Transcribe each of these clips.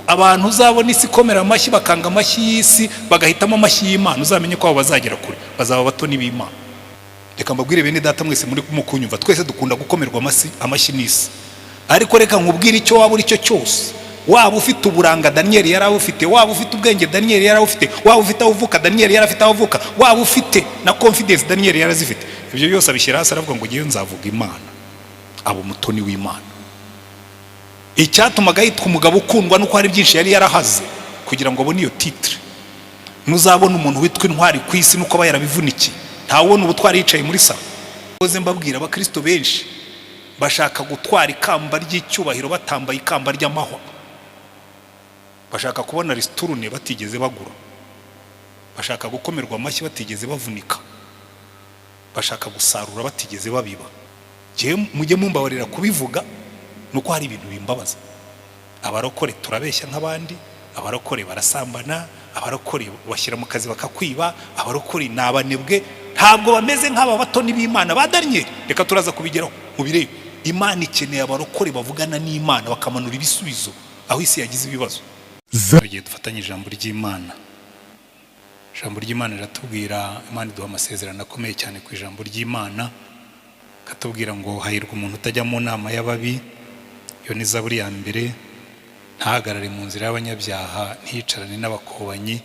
Abantu uzabona isi ikomera amashyi, bakanga amashyi y'isi, bagahitamo amashyi y'Imana, uzamenye ko abo bazagera kure, bazaba abatoni b'Imana. Reka mbabwire, bene data mwese muri kunyumva, twese dukunda gukomerwa amashyi n'isi. Ariko reka nkubwire, icyo waba uri cyo cyose, waba ufite uburanga Daniyeli yari awufite, waba ufite ubwenge Daniyeli yari awufite, waba ufite aho uvuka Daniyeli yari afite aho avuka, waba ufite na confidence Daniyeli yari azifite, ibyo byose abishyira hasi, aravuga ngo: "Ngewe nzavuga Imana." Aba umutoni w'Imana. Icyatumaga yitwa umugabo ukundwa nuko hari byinshi yari yarahaze kugira ngo abone iyo titre. Ntuzabona umuntu witwa intwari ku isi nuko aba yarabivunikiye. Ntawubona ubutwari yicaye muri salon. Mbabwira, abakristo benshi bashaka gutwara ikamba ry'icyubahiro batambaye ikamba ry'amahwa. Bashaka kubona ristourne batigeze bagura, bashaka gukomerwa amashyi batigeze bavunika, bashaka gusarura batigeze babiba. Mujye mumbabarira kubivuga, nuko hari ibintu bimbabaza. Abarokore turabeshya nk'abandi, abarokore barasambana, abarokore bashyira mu kazi bakakwiba, abarokore ni abanebwe. Ntabwo bameze nk'aba batoni b'Imana ba Daniyeli. Reka turaza kubigeraho mubirebe. Imana ikeneye abarokore bavugana n'Imana, bakamanura ibisubizo aho isi yagize ibibazo. Tugiye dufatanye ijambo ry'Imana. Ijambo ry'Imana riratubwira, Imana iduha amasezerano akomeye cyane ku ijambo ry'Imana, ikatubwira ngo: "Hahirwa umuntu utajya mu nama y'ababi." Iyo ni Zaburi ya mbere. "Ntahagarare mu nzira y'abanyabyaha, ntiyicarane n'abakobanyi."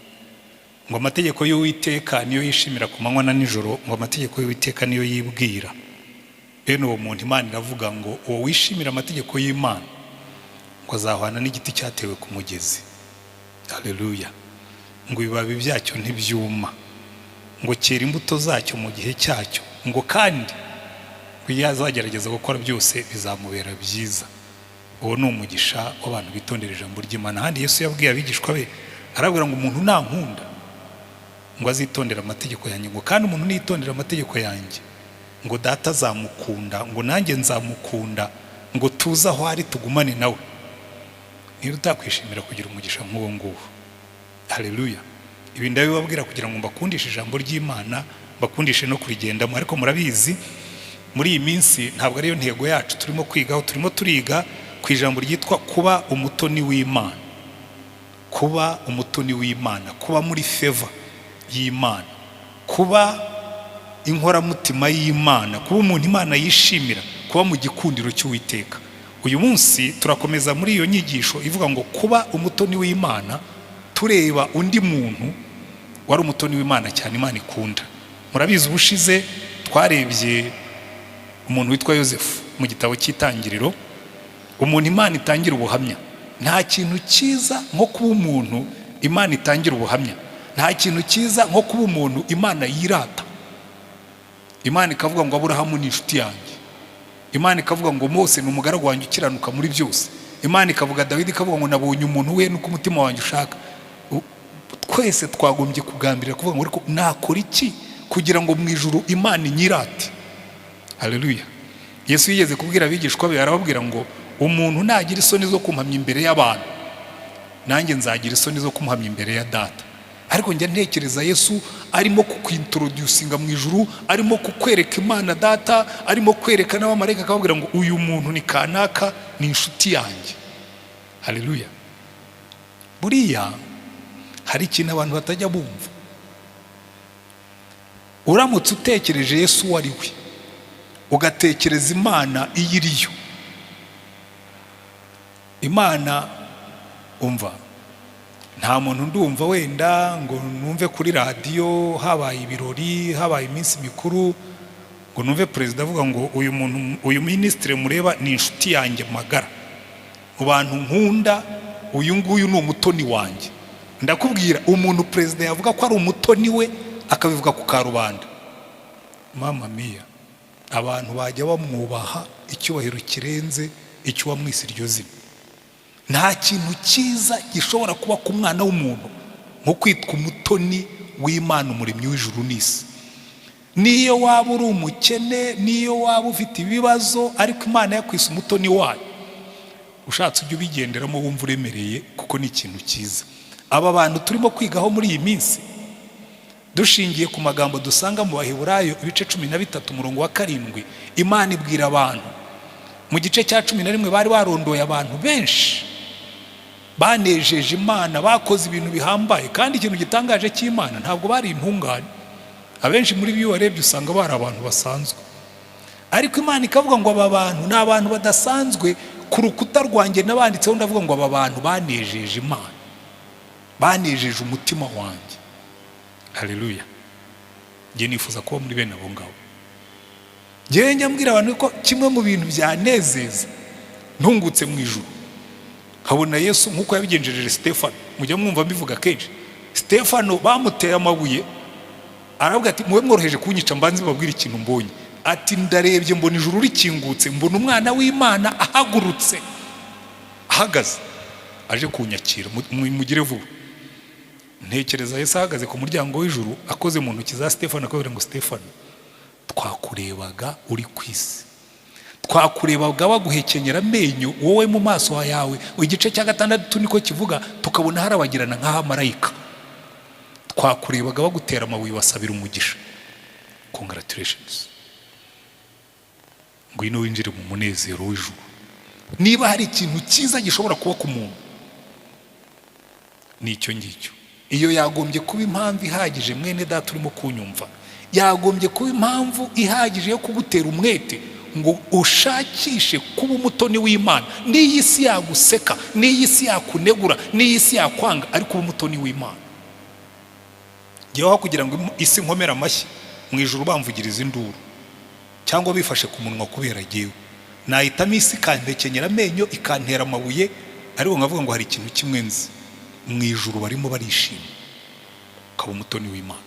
Ngo amategeko y'Uwiteka niyo yishimira ku manywa na nijoro, ngo amategeko y'Uwiteka niyo yibwira. Bene uwo muntu, Imana iravuga ngo uwo wishimira amategeko y'Imana ngo azahwana n'igiti cyatewe ku mugezi. Haleluya! Ngo ibibabi byacyo ntibyuma, ngo cyera imbuto zacyo mu gihe cyacyo, ngo kandi ngo iyo azagerageza gukora byose bizamubera byiza. Uwo ni umugisha w'abantu bitondera ijambo ry'Imana. Ahandi Yesu yabwiye abigishwa be, arabwira ngo: "Umuntu nankunda, ngo azitondera amategeko yanjye," ngo kandi umuntu nitondera amategeko yanjye, ngo Data azamukunda, ngo nanjye nzamukunda, ngo tuze aho ari tugumane nawe. Niba utakwishimira kugira umugisha nk'uwo nguwo? Haleluya! Ibi ndabibabwira kugira ngo mbakundishe ijambo ry'Imana, mbakundishe no kurigendamo. Ariko murabizi, muri iyi minsi ntabwo ariyo ntego yacu turimo kwigaho. Turimo turiga ku ijambo ryitwa kuba umutoni w'Imana, kuba umutoni w'Imana, kuba muri favor y'Imana, kuba inkoramutima y'Imana, kuba umuntu Imana yishimira, kuba mu gikundiro cy'Uwiteka. Uyu munsi turakomeza muri iyo nyigisho ivuga ngo kuba umutoni w'Imana, tureba undi muntu wari umutoni w'Imana cyane, Imana ikunda. Murabizi, ubushize twarebye umuntu witwa Yosefu mu gitabo cy'Itangiriro, umuntu Imana itangira ubuhamya. Nta kintu cyiza nko kuba umuntu Imana itangira ubuhamya. Nta kintu cyiza nko kuba umuntu Imana yirata. Imana ikavuga ngo: "Aburahamu ni inshuti yanjye." Imana ikavuga ngo: "Mose ni umugaragu wanjye ukiranuka muri byose." Imana ikavuga Dawidi, ikavuga ngo: "Nabonye umuntu we nuko umutima wanjye ushaka." Twese twagombye kugambirira kuvuga ngo: "Ariko nakora iki kugira ngo mu ijuru Imana inyirate?" Haleluya! Yesu yigeze kubwira abigishwa be, arababwira ngo: "Umuntu nagira isoni zo kumpamya imbere y'abantu, nanjye nzagira isoni zo kumuhamya imbere ya Data." Ariko njya ntekereza Yesu arimo kukwintroducinga mu ijuru, arimo kukwereka Imana Data, arimo kwereka n'abamarayika, akababwira ngo: "Uyu muntu ni kanaka, ni inshuti yanjye." Haleluya! Buriya hari ikintu abantu batajya bumva. Uramutse utekereje Yesu uwo ari we, ugatekereza Imana iyo iriyo, Imana, umva, nta muntu ndumva wenda ngo numve kuri radiyo habaye ibirori, habaye iminsi mikuru, ngo numve perezida avuga ngo: "Uyu muntu, uyu minisitiri mureba ni inshuti yanjye magara, mu bantu nkunda uyu nguyu ni umutoni wanjye." Ndakubwira, umuntu perezida yavuga ko ari umutoni we, akabivuga ku karubanda, mama mia, abantu bajya bamwubaha icyubahiro kirenze icyo uwamwise iryo zina. Nta kintu cyiza gishobora kuba ku mwana w'umuntu nko kwitwa umutoni w'Imana, Umuremyi w'ijuru n'isi. Niyo waba uri umukene, niyo waba ufite ibibazo, ariko Imana yakwise umutoni wayo, ushatse ujye ubigenderamo wumva uremereye, kuko ni ikintu cyiza. Aba bantu turimo kwigaho muri iyi minsi, dushingiye ku magambo dusanga mu Baheburayo ibice 13 umurongo wa 7, Imana ibwira abantu mu gice cya 11, bari barondoye abantu benshi. Banejeje Imana, bakoze ibintu bihambaye. Kandi ikintu gitangaje cy'Imana, ntabwo bari intungane. Abenshi muri bo iyo warebye usanga bari abantu basanzwe, ariko Imana ikavuga ngo aba bantu ni abantu badasanzwe. Ku rukuta rwanjye nabanditseho, ndavuga ngo aba bantu banejeje Imana, banejeje umutima wanjye. Haleluya! Njye nifuza kuba muri bene abo ngabo. Njyewe njya mbwira abantu ko kimwe mu bintu byanezeza, ntungutse mu ijuru nkabona Yesu nk'uko yabigenjereje Stefano. Mujya mwumva mbivuga kenshi. Stefano bamuteye amabuye, aravuga ati: "Mube mworoheje kunyica, mbanze mbabwire ikintu mbonye." Ati: "Ndarebye mbona ijuru rikingutse, mbona umwana w'Imana ahagurutse, ahagaze, aje kunyakira. Mugire vuba." Ntekereza Yesu ahagaze ku muryango w'ijuru, akoze mu ntoki za Stefano, akabwira ngo: "Stefano, twakurebaga uri ku isi, twakurebaga baguhekenyera amenyo, wowe mu maso yawe, igice cya 6 niko kivuga, tukabona harabagirana nk'ahamarayika. Twakurebaga bagutera amabuye, basabira umugisha. Congratulations, ngwino winjire mu munezero w'ijuru." Niba hari ikintu cyiza gishobora kuba ku muntu, ni icyo ngicyo. Iyo yagombye kuba impamvu ihagije, mwene data urimo kunyumva, yagombye kuba impamvu ihagije yo kugutera umwete ngo ushakishe kuba umutoni w'Imana. N'iyi si yaguseka, n'iyi si yakunegura, n'iyi si yakwanga, ariko uba umutoni w'Imana. Ngewe aho kugira ngo isi nkomere amashyi, mu ijuru bamvugiriza induru cyangwa bifashe ku munwa kubera jyewe, nahitamo isi ikampekenyera amenyo, ikantera amabuye, ariko nkavuga ngo hari ikintu kimwe nzi: mu ijuru barimo barishima. Ukaba umutoni w'Imana,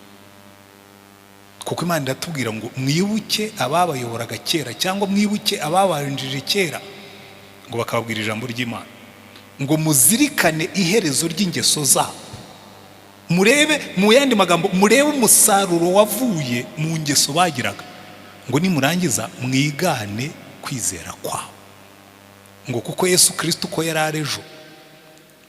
kuko Imana iratubwira ngo mwibuke ababayoboraga kera, cyangwa mwibuke ababanjije kera, ngo bakababwira ijambo ry'Imana, ngo muzirikane iherezo ry'ingeso zabo, murebe, mu yandi magambo, murebe umusaruro wavuye mu ngeso bagiraga, ngo nimurangiza mwigane kwizera kwabo, ngo kuko Yesu Kirisito uko yari ari ejo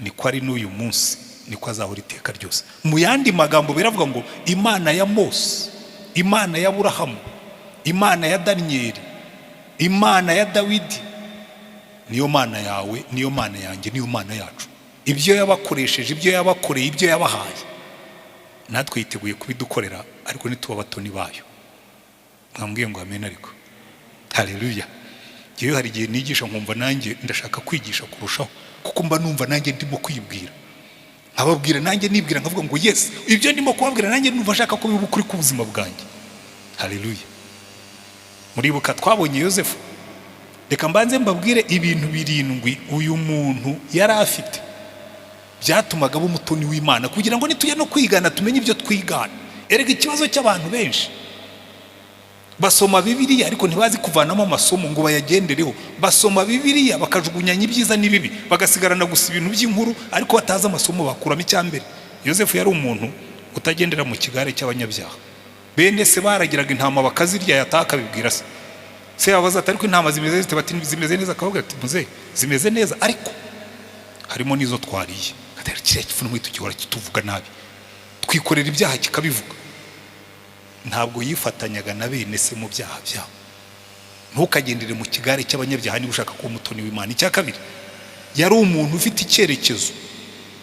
niko ari n'uyu munsi, niko azahora iteka ryose. Mu yandi magambo biravuga ngo Imana ya Mose, Imana ya Burahamu, Imana ya Daniyeli, Imana ya Dawidi niyo Mana yawe, niyo Mana yanjye, niyo Mana yacu. Ibyo yabakoresheje, ibyo yabakoreye, ibyo yabahaye, natwe yiteguye kubidukorera, ariko nituba abatoni bayo. Mwambwiye ngo amen? Ariko haleluya! Ngewe hari igihe nigisha nkumva nanjye ndashaka kwigisha kurushaho, kuko mba numva nanjye ndimo kwibwira, nkababwira nanjye nibwira, nkavuga ngo yes, ibyo ndimo kubabwira nanjye numva ashaka ko biba ukuri k'ubuzima bwanjye. Haleluya! Muribuka twabonye Yosefu. Reka mbanze mbabwire ibintu 7 uyu muntu yari afite byatumaga aba umutoni w'Imana, kugira ngo nitujya no kwigana tumenye ibyo twigana. Erega ikibazo cy'abantu benshi, basoma Bibiliya ariko ntibazi kuvanamo amasomo ngo bayagendereho. Basoma Bibiliya bakajugunyanya ibyiza n'ibibi, bagasigarana gusa ibintu by'inkuru, ariko batazi amasomo bakuramo. Icya mbere, Yosefu yari umuntu utagendera mu kigare cy'abanyabyaha. Bene se baragiraga intama bakazirya, yataha akabibwira se. Se yabaza ati: "Ariko intama zimeze zite?" Bati: "Zimeze neza." Akavuga ati: "Muze, zimeze neza, ariko harimo n'izo twariye." Kiriya kifunwe gihora kituvuga nabi, twikorera ibyaha kikabivuga. Ntabwo yifatanyaga na bene se mu byaha byabo. Ntukagendere mu kigare cy'abanyabyaha niba ushaka kuba umutoni w'Imana. Icya kabiri, yari umuntu ufite icyerekezo,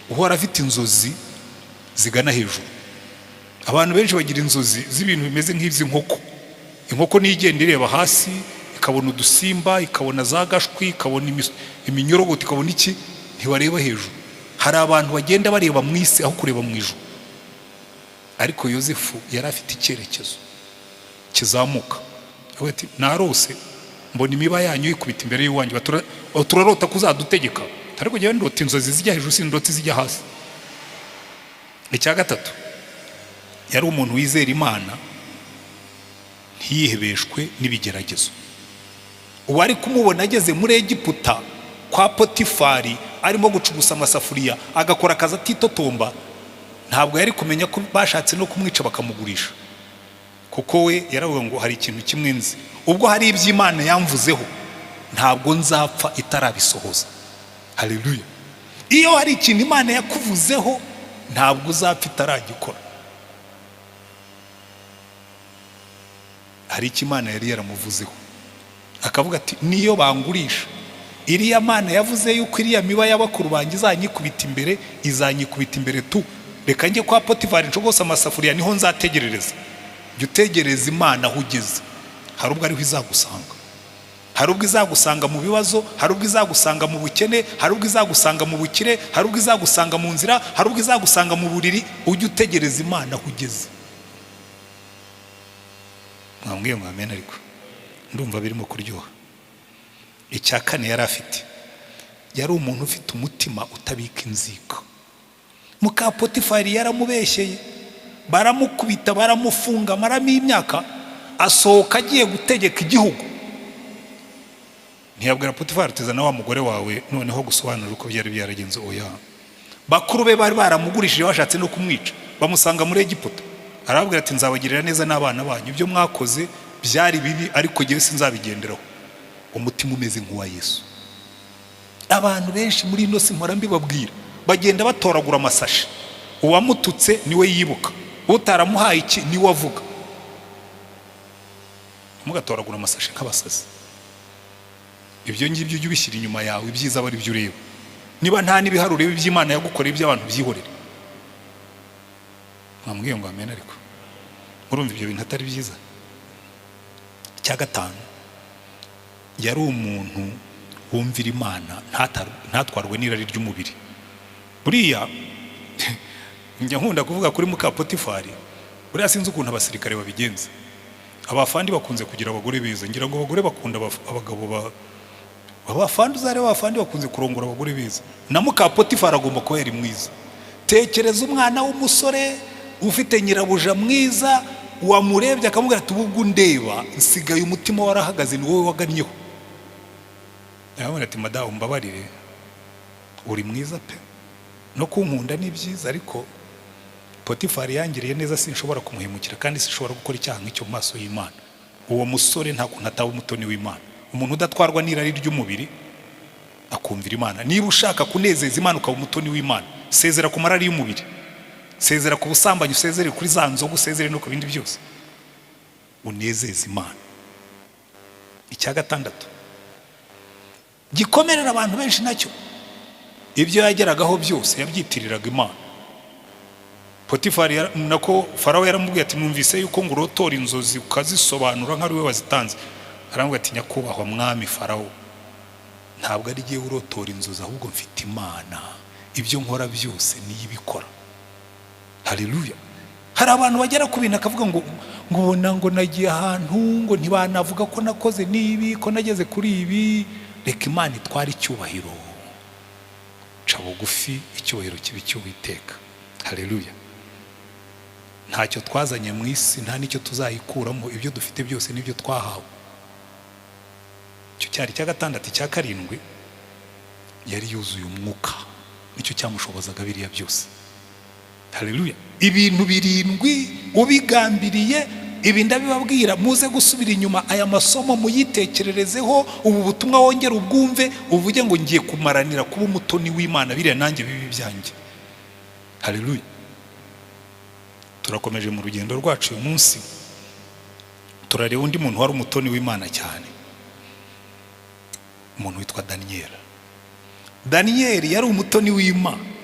uhora afite inzozi zigana hejuru. Abantu benshi bagira inzozi z'ibintu bimeze nk'iby'inkoko. Inkoko niyo igenda ireba hasi, ikabona udusimba, ikabona za gashwi, ikabona iminyorogoto, ikabona iki, ntibareba hejuru. Hari abantu bagenda bareba mu isi aho kureba mu ijuru. Ariko Yosefu yari afite icyerekezo kizamuka. Avuga ati: "Narose mbona imiba yanyu yikubita imbere y'iwanjye." "Turarota ko uzadutegeka, ariko njyewe ndota inzozi zijya hejuru, sindota izijya hasi." Icya gatatu, yari umuntu wizera Imana, ntiyihebeshwe n'ibigeragezo. Uwari kumubona ageze muri Egiputa kwa Potifari, arimo gucugusa amasafuriya, agakora akazi atitotomba, ntabwo yari kumenya ko bashatse no kumwica bakamugurisha, kuko we yaravuga ngo hari ikintu kimwe nzi: ubwo hari iby'Imana yamvuzeho, ntabwo nzapfa itarabisohoza. Haleluya! Iyo hari ikintu Imana yakuvuzeho, ntabwo uzapfa itaragikora. Hari icyo Imana yari yaramuvuzeho, akavuga ati: "Niyo bangurisha, Iriya Mana yavuze yuko iriya miba y'abakuru banjye izanyikubita imbere, izanyikubita imbere tu. Reka njye kwa Potifari nshogose amasafuriya, niho nzategerereza. Jya utegereza Imana aho ugeze, hari ubwo ariho izagusanga. Hari ubwo izagusanga mu bibazo, hari ubwo izagusanga mu bukene, hari ubwo izagusanga mu bukire, hari ubwo izagusanga mu nzira, hari ubwo izagusanga mu buriri. Ujye utegereza Imana aho ugeze. Mwambwiye ngo amen, ariko ndumva birimo kuryoha. Icya kane yari afite, yari umuntu ufite umutima utabika inzika. Muka Potifari yaramubeshyeye, baramukubita, baramufunga, amaramo imyaka. Asohoka agiye gutegeka igihugu, ntiyabwira Potifari ati: "Zana wa mugore wawe noneho gusobanura uko byari byaragenze." Oya, bakuru be bari baramugurishije, bashatse no kumwica, bamusanga muri Egiputa. Arababwira ati: "Nzabagirira neza n'abana banyu. Ibyo mwakoze byari bibi, ariko jyewe sinzabigenderaho." Umutima umeze nk'uwa Yesu. Abantu benshi muri ino si, mpora mbibabwira, bagenda batoragura amasashi. Uwamututse niwe yibuka, utaramuhaye iki niwe avuga. Ntimugatoragura amasashi nk'abasazi. Ibyo ngibyo ujye ubishyira inyuma yawe, ibyiza aba ari byo ureba. Niba nta n'ibihari, urebe iby'Imana yagukoreye, iby'abantu byihorere. Mwambwiye ngo amen, ariko murumva ibyo bintu atari byiza. Icya gatanu, yari umuntu wumvira Imana, ntatwarwe n'irari ry'umubiri. Buriya njya nkunda kuvuga kuri muka Potifari. Buriya sinzi ukuntu abasirikare babigenza. Abafandi bakunze kugira abagore beza. Ngira ngo abagore bakunda abagabo ba abafandi. Uzareba, abafandi bakunze kurongora abagore beza. Na muka Potifari agomba kuba yari mwiza. Tekereza umwana w'umusore ufite nyirabuja mwiza, wamurebye akamubwira ati: "Ubwo undeba nsigaye umutima warahagaze, ni wowe wagannyeho." Aramubwira ati: "Madamu, mbabarire, uri mwiza pe, no kunkunda ni byiza, ariko Potifari yangiriye neza, sinshobora kumuhemukira kandi sinshobora gukora icyaha nk'icyo mu maso y'Imana." Uwo musore nta kuntu ataba umutoni w'Imana. Umuntu udatwarwa n'irari ry'umubiri, akumvira Imana. Niba ushaka kunezeza Imana, ukaba umutoni w'Imana, sezera ku marari y'umubiri, sezera ku busambanyi, usezere kuri za nzoga, usezere no ku bindi byose, unezeze Imana. Icya gatandatu gikomerera abantu benshi nacyo, ibyo yageragaho byose yabyitiriraga Imana. Potifari nako Farawo yaramubwiye ati: "Numvise yuko ngo urotora inzozi ukazisobanura nk'ari we wazitanze." Aramubwira ati: "Nyakubahwa mwami Farawo, ntabwo ari jyewe urotora inzozi, ahubwo mfite Imana. Ibyo nkora byose niyo ibikora." Haleluya! Hari abantu bagera ku bintu akavuga ngo ubona ngo nagiye ahantu ngo ntibanavuga ko nakoze n'ibi, ko nageze kuri ibi. Reka Imana itware icyubahiro. Ca bugufi, icyubahiro kibe icy'Uwiteka. Haleluya! Ntacyo twazanye mu isi, nta n'icyo tuzayikuramo. Ibyo dufite byose n'ibyo twahawe. Icyo cyari icya gatandatu. Icya karindwi, yari yuzuye Umwuka, nicyo cyamushobozaga biriya byose. Haleluya! Ibintu birindwi ubigambiriye, ibi ndabibabwira, muze gusubira inyuma aya masomo muyitekererezeho, ubu butumwa wongere ubwumve, uvuge ngo: "Ngiye kumaranira kuba umutoni w'Imana, biriya nanjye bibi byanjye." Haleluya! Turakomeje mu rugendo rwacu. Uyu munsi turareba undi muntu wari umutoni w'Imana cyane, umuntu witwa Daniyeli. Daniyeli yari umutoni w'Imana.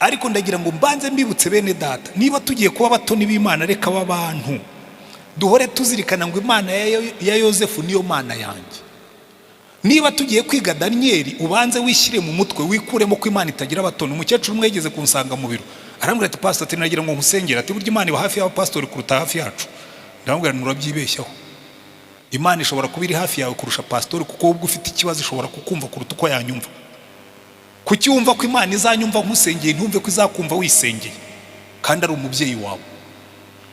Ariko ndagira ngo mbanze mbibutse, bene data, niba tugiye kuba abatoni b'Imana, reka aba bantu duhore tuzirikana ngo Imana ya Yosefu niyo Mana yanjye. Niba tugiye kwiga Daniyeli, ubanze wishyire mu mutwe, wikuremo ko Imana itagira abatoni. Umukecuru umwe yigeze kunsanga mu biro, arambwira ati: "Pastor," ati, "nagira ngo nkusengere," ati, "burya Imana iba hafi y'abapasitori kuruta hafi yacu." Ndamubwira nti: "Urabyibeshyaho. Imana ishobora kuba iri hafi yawe kurusha pasitori, kuko wowe ubwo ufite ikibazo ishobora kukumva kuruta uko yanyumva. Kuki wumva ko Imana izanyumva nkusengeye, ntumve ko izakumva wisengeye kandi ari umubyeyi wawe?"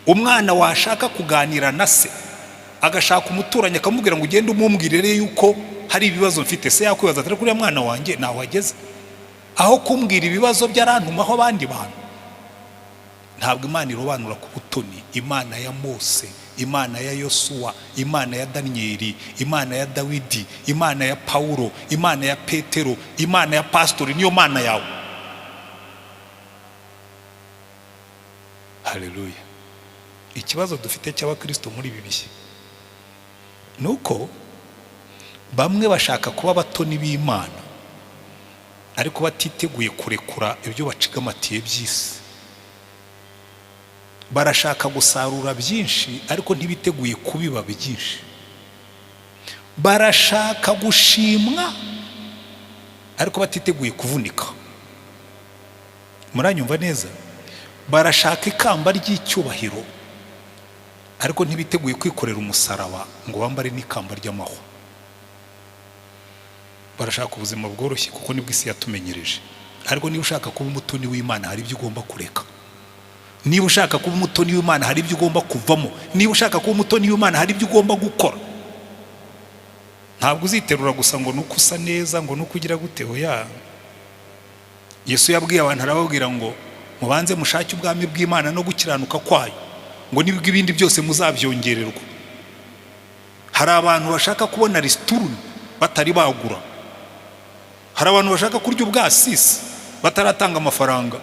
Umwana washaka kuganira na se, agashaka umuturanyi, akamubwira ngo: "Ugende umumbwirire yuko hari ibibazo mfite." Se yakwibaza ati: "Kuriya mwana wanjye ntaho ageze aho kumbwira ibibazo bye, arantumaho abandi bantu." Ntabwo Imana irobanura ku butoni. Imana ya Mose, Imana ya Yosuwa, Imana ya Daniyeli, Imana ya Dawidi, Imana ya Pawulo, Imana ya Petero, Imana ya pasitori niyo Mana yawe. Haleluya! Ikibazo dufite cy'abakristo muri ibi bihe ni uko Bamwe bashaka kuba abatoni b'Imana ariko batiteguye kurekura ibyo bacigamatiye by'isi. Barashaka gusarura byinshi ariko ntibiteguye kubiba byinshi. Barashaka gushimwa ariko batiteguye kuvunika. Muranyumva neza? Barashaka ikamba ry'icyubahiro ariko ntibiteguye kwikorera umusaraba ngo bambare n'ikamba ry'amahwa. Barashaka ubuzima bworoshye kuko nibwo isi yatumenyereje, ariko niba ushaka kuba umutoni w'Imana, hari ibyo ugomba kureka. Niba ushaka kuba umutoni w'Imana, hari ibyo ugomba kuvamo. Niba ushaka kuba umutoni w'Imana, hari ibyo ugomba gukora. Ntabwo uziterura gusa ngo nuko usa neza, ngo nuko ugira gute. Oya. Yesu yabwiye abantu, arababwira ngo: "Mubanze mushake ubwami bw'Imana no gukiranuka kwayo," ngo nibwo ibindi byose muzabyongererwa. Hari abantu bashaka kubona ristourne batari bagura. Hari abantu bashaka kurya ubwasisi bataratanga amafaranga.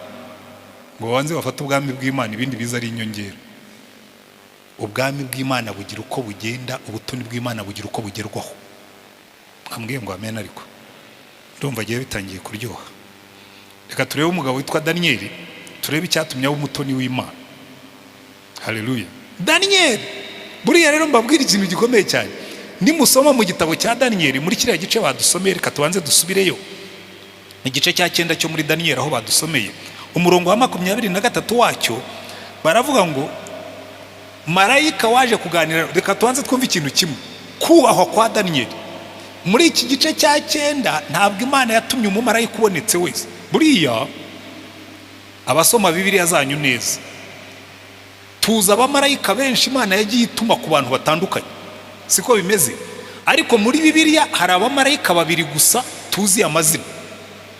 Ngo babanze bafate ubwami bw'Imana, ibindi biza ari inyongera. Ubwami bw'Imana bugira uko bugenda, ubutoni bw'Imana bugira uko bugerwaho. Mwambwiye ngo amen? Ariko ndumva agiye bitangiye kuryoha. Reka turebe umugabo witwa Daniyeli, turebe icyatumye aba umutoni w'Imana. Haleluya! Daniyeli buriya rero, mbabwira ikintu gikomeye cyane. Nimusoma mu gitabo cya Daniyeli, muri kiriya gice badusomeye, reka tubanze dusubireyo, igice cya 9 cyo muri Daniyeli aho badusomeye, umurongo wa 23 wacyo, baravuga ngo marayika waje kuganira. Reka tubanze twumve ikintu kimwe: kubahwa kwa Daniyeli. Muri iki gice cya 9, ntabwo Imana yatumye umumarayika ubonetse wese. Buriya abasoma Bibiliya zanyu neza, tuzi abamarayika benshi Imana yagiye ituma ku bantu batandukanye, siko bimeze? Ariko muri Bibiliya hari abamarayika babiri gusa tuzi amazina.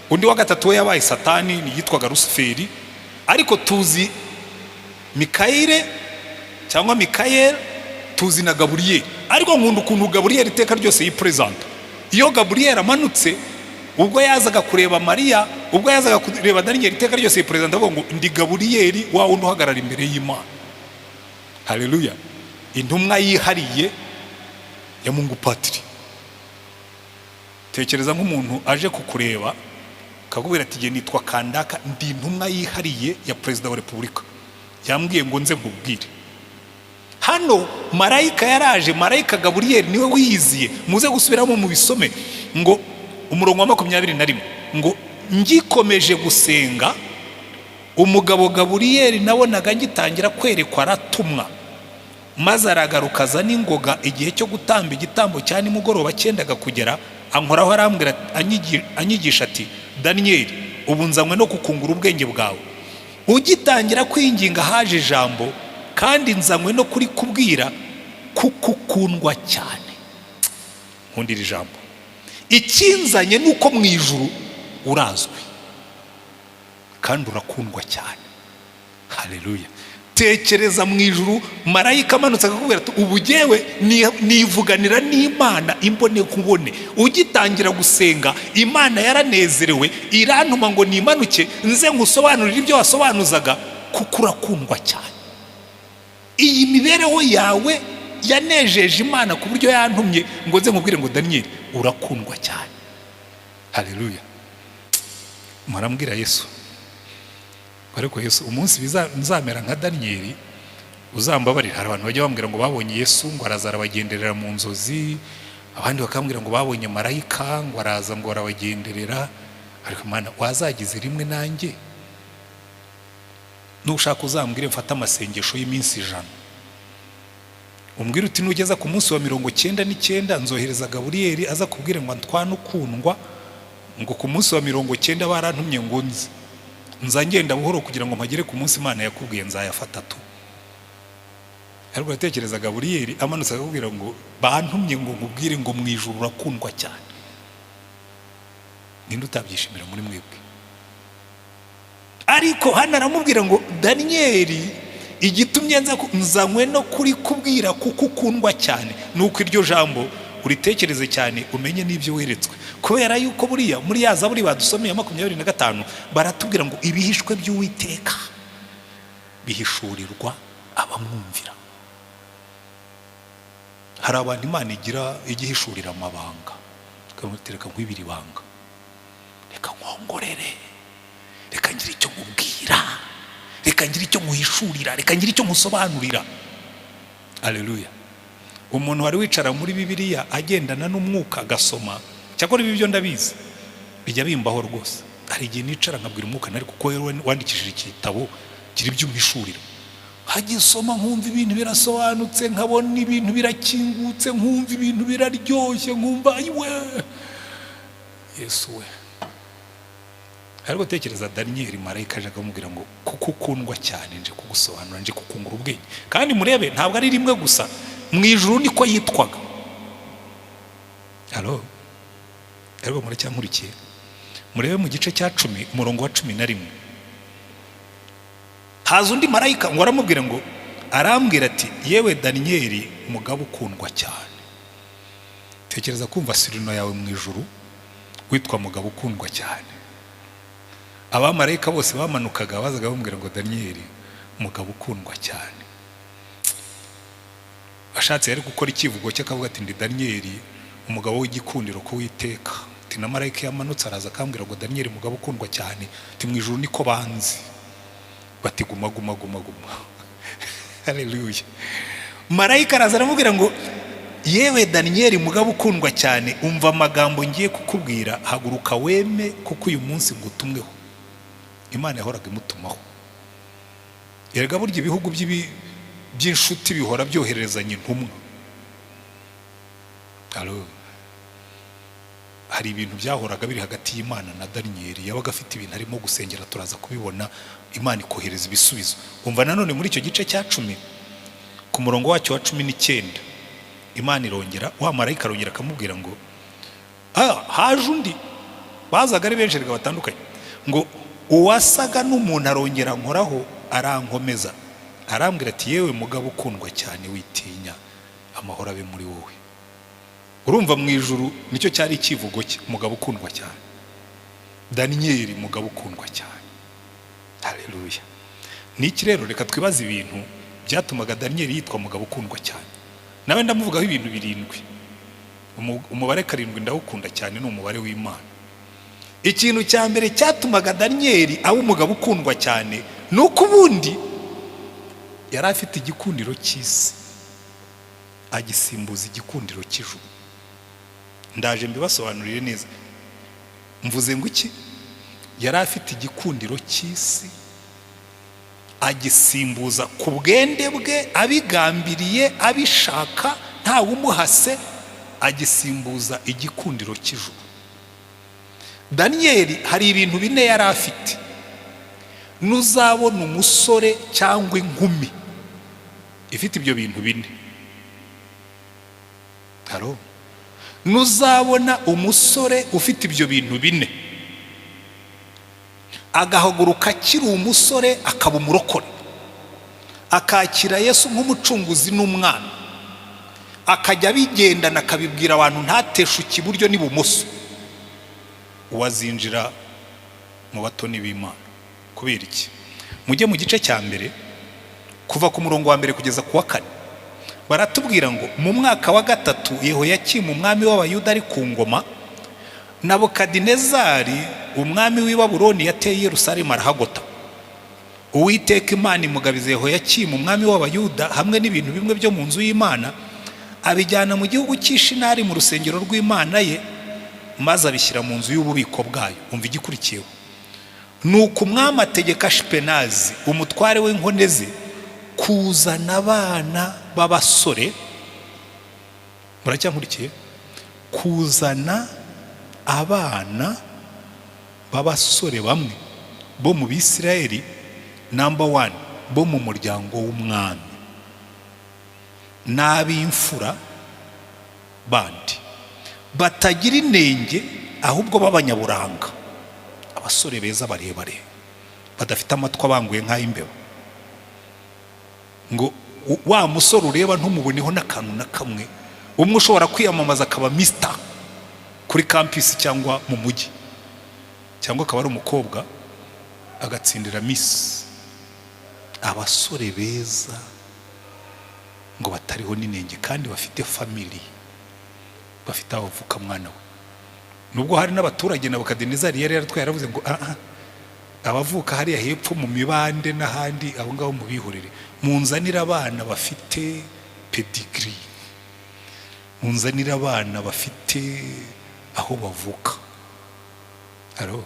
Undi wa gatatu we yabaye Satani, yitwaga Rusuferi. Ariko tuzi Mikayire cyangwa Mikayeli, tuzi na Gaburiyeli. Ariko nkunda ukuntu Gaburiyeli iteka ryose yiperezanta. Iyo Gaburiyeli amanutse, ubwo yazaga kureba Mariya, ubwo yazaga kureba Daniyeli, iteka ryose yiperezanta avuga ngo: "Ndi Gaburiyeli, wa wundi uhagarara imbere y'Imana." Haleluya! Intumwa yihariye ya Mungu Patiri. Tekereza nk'umuntu aje kukureba akakubwira ati: "Nge nitwa Kandaka, ndi intumwa yihariye ya Perezida wa Repubulika, yambwiye ngo nze nkubwire." Hano marayika yaraje, marayika Gaburiyeli niwe wiyiziye. Muze gusubiramo mu bisome, ngo umurongo wa 21 ngo: "Ngikomeje gusenga, umugabo Gaburiyeli nabonaga ngitangira kwerekwa aratumwa, maze aragaruka aza n'ingoga. Igihe cyo gutamba igitambo cya nimugoroba cyendaga kugera, ankoraho, arambwira, anyigisha ati: 'Daniyeli, ubu nzanywe no kukungura ubwenge bwawe. Ugitangira kwinginga haje ijambo, kandi nzanywe no kurikubwira kuko ukundwa cyane.'" Nkunda iri jambo. Ikinzanye ni uko mu ijuru urazwi kandi urakundwa cyane. Haleluya! Tekereza mu ijuru marayika amanutse akakubwira ati: "Ubu jyewe nivuganira n'Imana imbone nkubone. Ugitangira gusenga, Imana yaranezerewe, irantuma ngo nimanuke nze nkusobanurire ibyo wasobanuzaga, kuko urakundwa cyane. Iyi mibereho yawe yanejeje Imana ku buryo yantumye ngo nze nkubwire ngo: 'Daniyeli, urakundwa cyane.'" Haleluya! Murambwira Yesu. Ariko Yesu, umunsi nzamera nka Daniyeli uzambabarira. Hari abantu bajya bambwira ngo babonye Yesu, ngo araza arabagenderera mu nzozi, abandi bakambwira ngo babonye marayika, ngo araza, ngo arabagenderera. Ariko Mana, wazagize rimwe nanjye, nushaka uzambwire mfate amasengesho y'iminsi 100, umbwire uti: "Nugeza ku munsi wa 99 nzohereza Gaburiyeli aza kubwira ngo ntwane ukundwa," ngo ku munsi wa 90 barantumye ngo nze, nza ngenda buhoro kugira ngo mpagere ku munsi Imana yakubwiye, nzayafata tu. Ariko uratekereza Gaburiyeli amanutse akakubwira ngo: "Bantumye ngo nkubwire ngo mu ijuru urakundwa cyane." Ninde utabyishimira muri mwebwe? Ariko hano aramubwira ngo: "Daniyeli, igitumye nza nzanywe no kuri kubwira kuko ukundwa cyane." Nuko iryo jambo uritekereze cyane, umenye n'ibyo weretswe, kubera yuko buriya muri ya Zaburi badusomeye 25, baratubwira ngo ibihishwe by'Uwiteka bihishurirwa abamwumvira. Hari abantu Imana igira igihishurira amabanga, ikamutereka nkwibira ibanga: "Reka nkongorere, reka ngire icyo nkubwira, reka ngire icyo nkuhishurira, reka ngire icyo nkusobanurira." Aleluya! Umuntu wari wicara muri Bibiliya, agendana n'Umwuka, agasoma. Cyakora ibi byo ndabizi, bijya bimbaho rwose. Hari igihe nicara nkabwira Umwuka nari kuko wandikishije iki gitabo, gira ibyo umpishurira. Hagisoma nkumva ibintu birasobanutse, nkabona ibintu birakingutse, nkumva ibintu biraryoshye, nkumva ayiwe Yesu we! Ariko tekereza Daniyeli, marayika aje akamubwira ngo: "Kuko ukundwa cyane, nje kugusobanura, nje kukungura ubwenge." Kandi murebe, ntabwo ari rimwe gusa, mu ijuru niko yitwaga. Alo, ariko muracyankurikiye? Murebe mu gice cya 10, umurongo wa 11, haza undi marayika ngo aramubwira ngo, arambwira ati: "Yewe Daniyeli, mugabo ukundwa cyane." Tekereza kumva surnom yawe mu ijuru witwa mugabo ukundwa cyane. Abamarayika bose bamanukaga bazaga bamubwira ngo: "Daniyeli, mugabo ukundwa cyane." Ashatse yari gukora ikivugo cye, akavuga ati: "Ndi Daniyeli, umugabo w'igikundiro ku Witeka." Ati: "Na marayika yamanutse araza akambwira ngo: 'Daniyeli, mugabo ukundwa cyane.' Ati: 'Mu ijuru niko banzi.'" Bati: "Guma, guma, guma, guma." Haleluya! Marayika araza aramubwira ngo: "Yewe Daniyeli, mugabo ukundwa cyane, umva amagambo ngiye kukubwira. Haguruka weme, kuko uyu munsi ngutumweho." Imana yahoraga imutumaho. Erega burya ibihugu by'inshuti bihora byohererezanya intumwa. Alo, hari ibintu byahoraga biri hagati y'Imana na Daniyeli. Yabaga afite ibintu arimo gusengera, turaza kubibona, Imana ikohereza ibisubizo. Umva nanone muri icyo gice cya 10, ku murongo wacyo wa 19, Imana irongera, wa marayika arongera akamubwira ngo haje undi. Bazaga ari benshi reka batandukanye. Ngo: "Uwasaga n'umuntu arongera ankoraho, arankomeza, arambwira ati: 'Yewe mugabo ukundwa cyane, witinya, amahoro abe muri wowe.'" Urumva mu ijuru nicyo cyari ikivugo cye, umugabo ukundwa cyane, Daniyeli, mugabo ukundwa cyane. Haleluya! Niki rero? Reka twibaze ibintu byatumaga Daniyeli yitwa mugabo ukundwa cyane. Nawe ndamuvugaho ibintu birindwi. Umubare 7 ndawukunda cyane, ni umubare w'Imana. Ikintu cya mbere cyatumaga Daniyeli aba umugabo ukundwa cyane ni uko ubundi yari afite igikundiro cy'isi, agisimbuza igikundiro cy'ijuru. Ndaje mbibasobanurire neza. Mvuze ngo iki? Yari afite igikundiro cy'isi, agisimbuza ku bwende bwe, abigambiriye, abishaka, ntawe umuhase, agisimbuza igikundiro cy'ijuru. Daniyeli hari ibintu bine yari afite. Nuzabona umusore cyangwa inkumi ifite ibyo bintu bine, haro, nuzabona umusore ufite ibyo bintu bine, agahaguruka akiri umusore, akaba umurokore, akakira Yesu nk'umucunguzi n'umwana, akajya abigendana, akabibwira abantu, ntateshuke iburyo n'ibumoso, uwazinjira mu batoni b'Imana. Kubera iki? Mujye mu gice cya mbere, kuva ku murongo wa mbere kugeza ku wa kane, baratubwira ngo: "Mu mwaka wa gatatu Yehoyakimu umwami w'Abayuda ari ku ngoma, Nabukadinezari umwami w'i Babuloni yateye Yerusalemu, arahagota. Uwiteka Imana imugabiza Yehoyakimu umwami w'Abayuda hamwe n'ibintu bimwe byo mu nzu y'Imana, abijyana mu gihugu cy'Ishinari mu rusengero rw'Imana ye, maze abishyira mu nzu y'ububiko bwayo." Umva igikurikiyeho: "Nuko umwami ategeka Ashipenazi, umutware w'inkone ze, kuzana abana b'abasore." Muracyankurikiye? Kuzana abana b'abasore bamwe bo mu Bisirayeli, number one, bo mu muryango w'umwami n'ab'imfura bandi batagira inenge, ahubwo b'abanyaburanga, abasore beza barebare, badafite amatwi abanguye nk'ay'imbeba. Ngo wa musore ureba ntumuboneho n'akantu na kamwe, umwe ushobora kwiyamamaza akaba mister kuri campus cyangwa mu mujyi, cyangwa akaba ari umukobwa agatsindira miss. Abasore beza. Ngo batariho n'inenge kandi bafite family, bafite aho bavuka. Mwana we, nubwo hari n'abaturage Nabukadinezari yari yaratwaye, yaravuze ngo: "Ah, ah, abavuka hariya hepfo mu mibande n'ahandi, abo ngabo mubihorere, munzanire abana bafite pedigree, munzanire abana bafite aho bavuka." Aro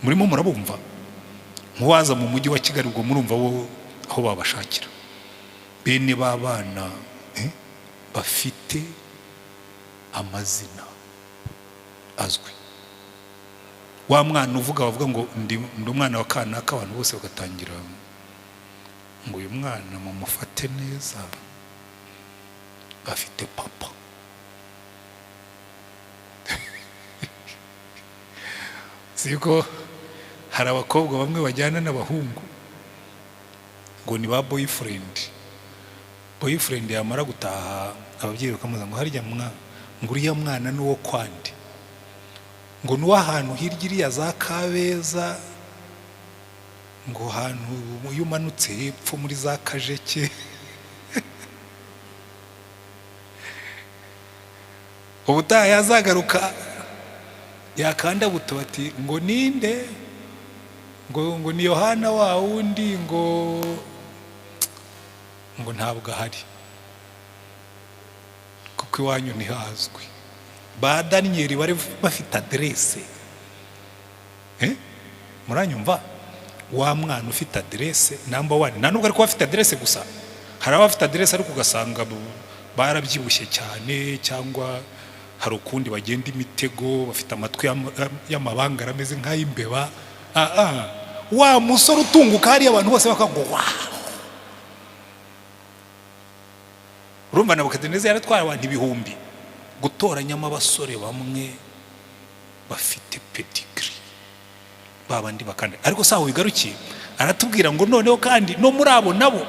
murimo murabumva? Nk'uwaza mu mujyi wa Kigali, ubwo murumva bo aho babashakira bene b'abana bafite amazina azwi. Wa mwana uvuga, bavuga ngo ndi umwana wa kanaka, abantu bose bagatangira ngo: "Uyu mwana mumufate neza, afite papa." Siko hari abakobwa bamwe bajyana n'abahungu ngo ni ba boyfriend. Boyfriend yamara gutaha, ababyeyi bakamuza ngo: "Harya mwa, ngo uriya mwana ni uwo kwande?" Ngo: "Ni uw'ahantu hirya iriya za Kabeza," ngo hantu iyo umanutse hepfo muri za Kajeke. Ubutaha yazagaruka, yakanda buto, bati ngo: "Ninde?" Ngo: "Ni Yohana wa wundi." Ngo: "Ntabwo ahari, kuko iwanyu ntihazwi." Ba Daniyeli bari bafite aderese. Muranyumva? Wa mwana ufite aderese, number one. Nta nubwo ari kuba afite aderese gusa. Hari abafite aderese ariko ugasanga barabyibushye cyane, cyangwa hari ukundi bagenda imitego, bafite amatwi y'amabangara ameze nk'ay'imbeba. Ah, ah. Wa musore utunguka hariya, abantu bose bakavuga ngo: "Wow!" Urumva, Nabukadineza yaratwaye abantu ibihumbi, gutoranyamo abasore bamwe bafite pedigree, babandi bakanda. Ariko si aho bigarukiye. Aratubwira ngo noneho kandi no muri abo nabo,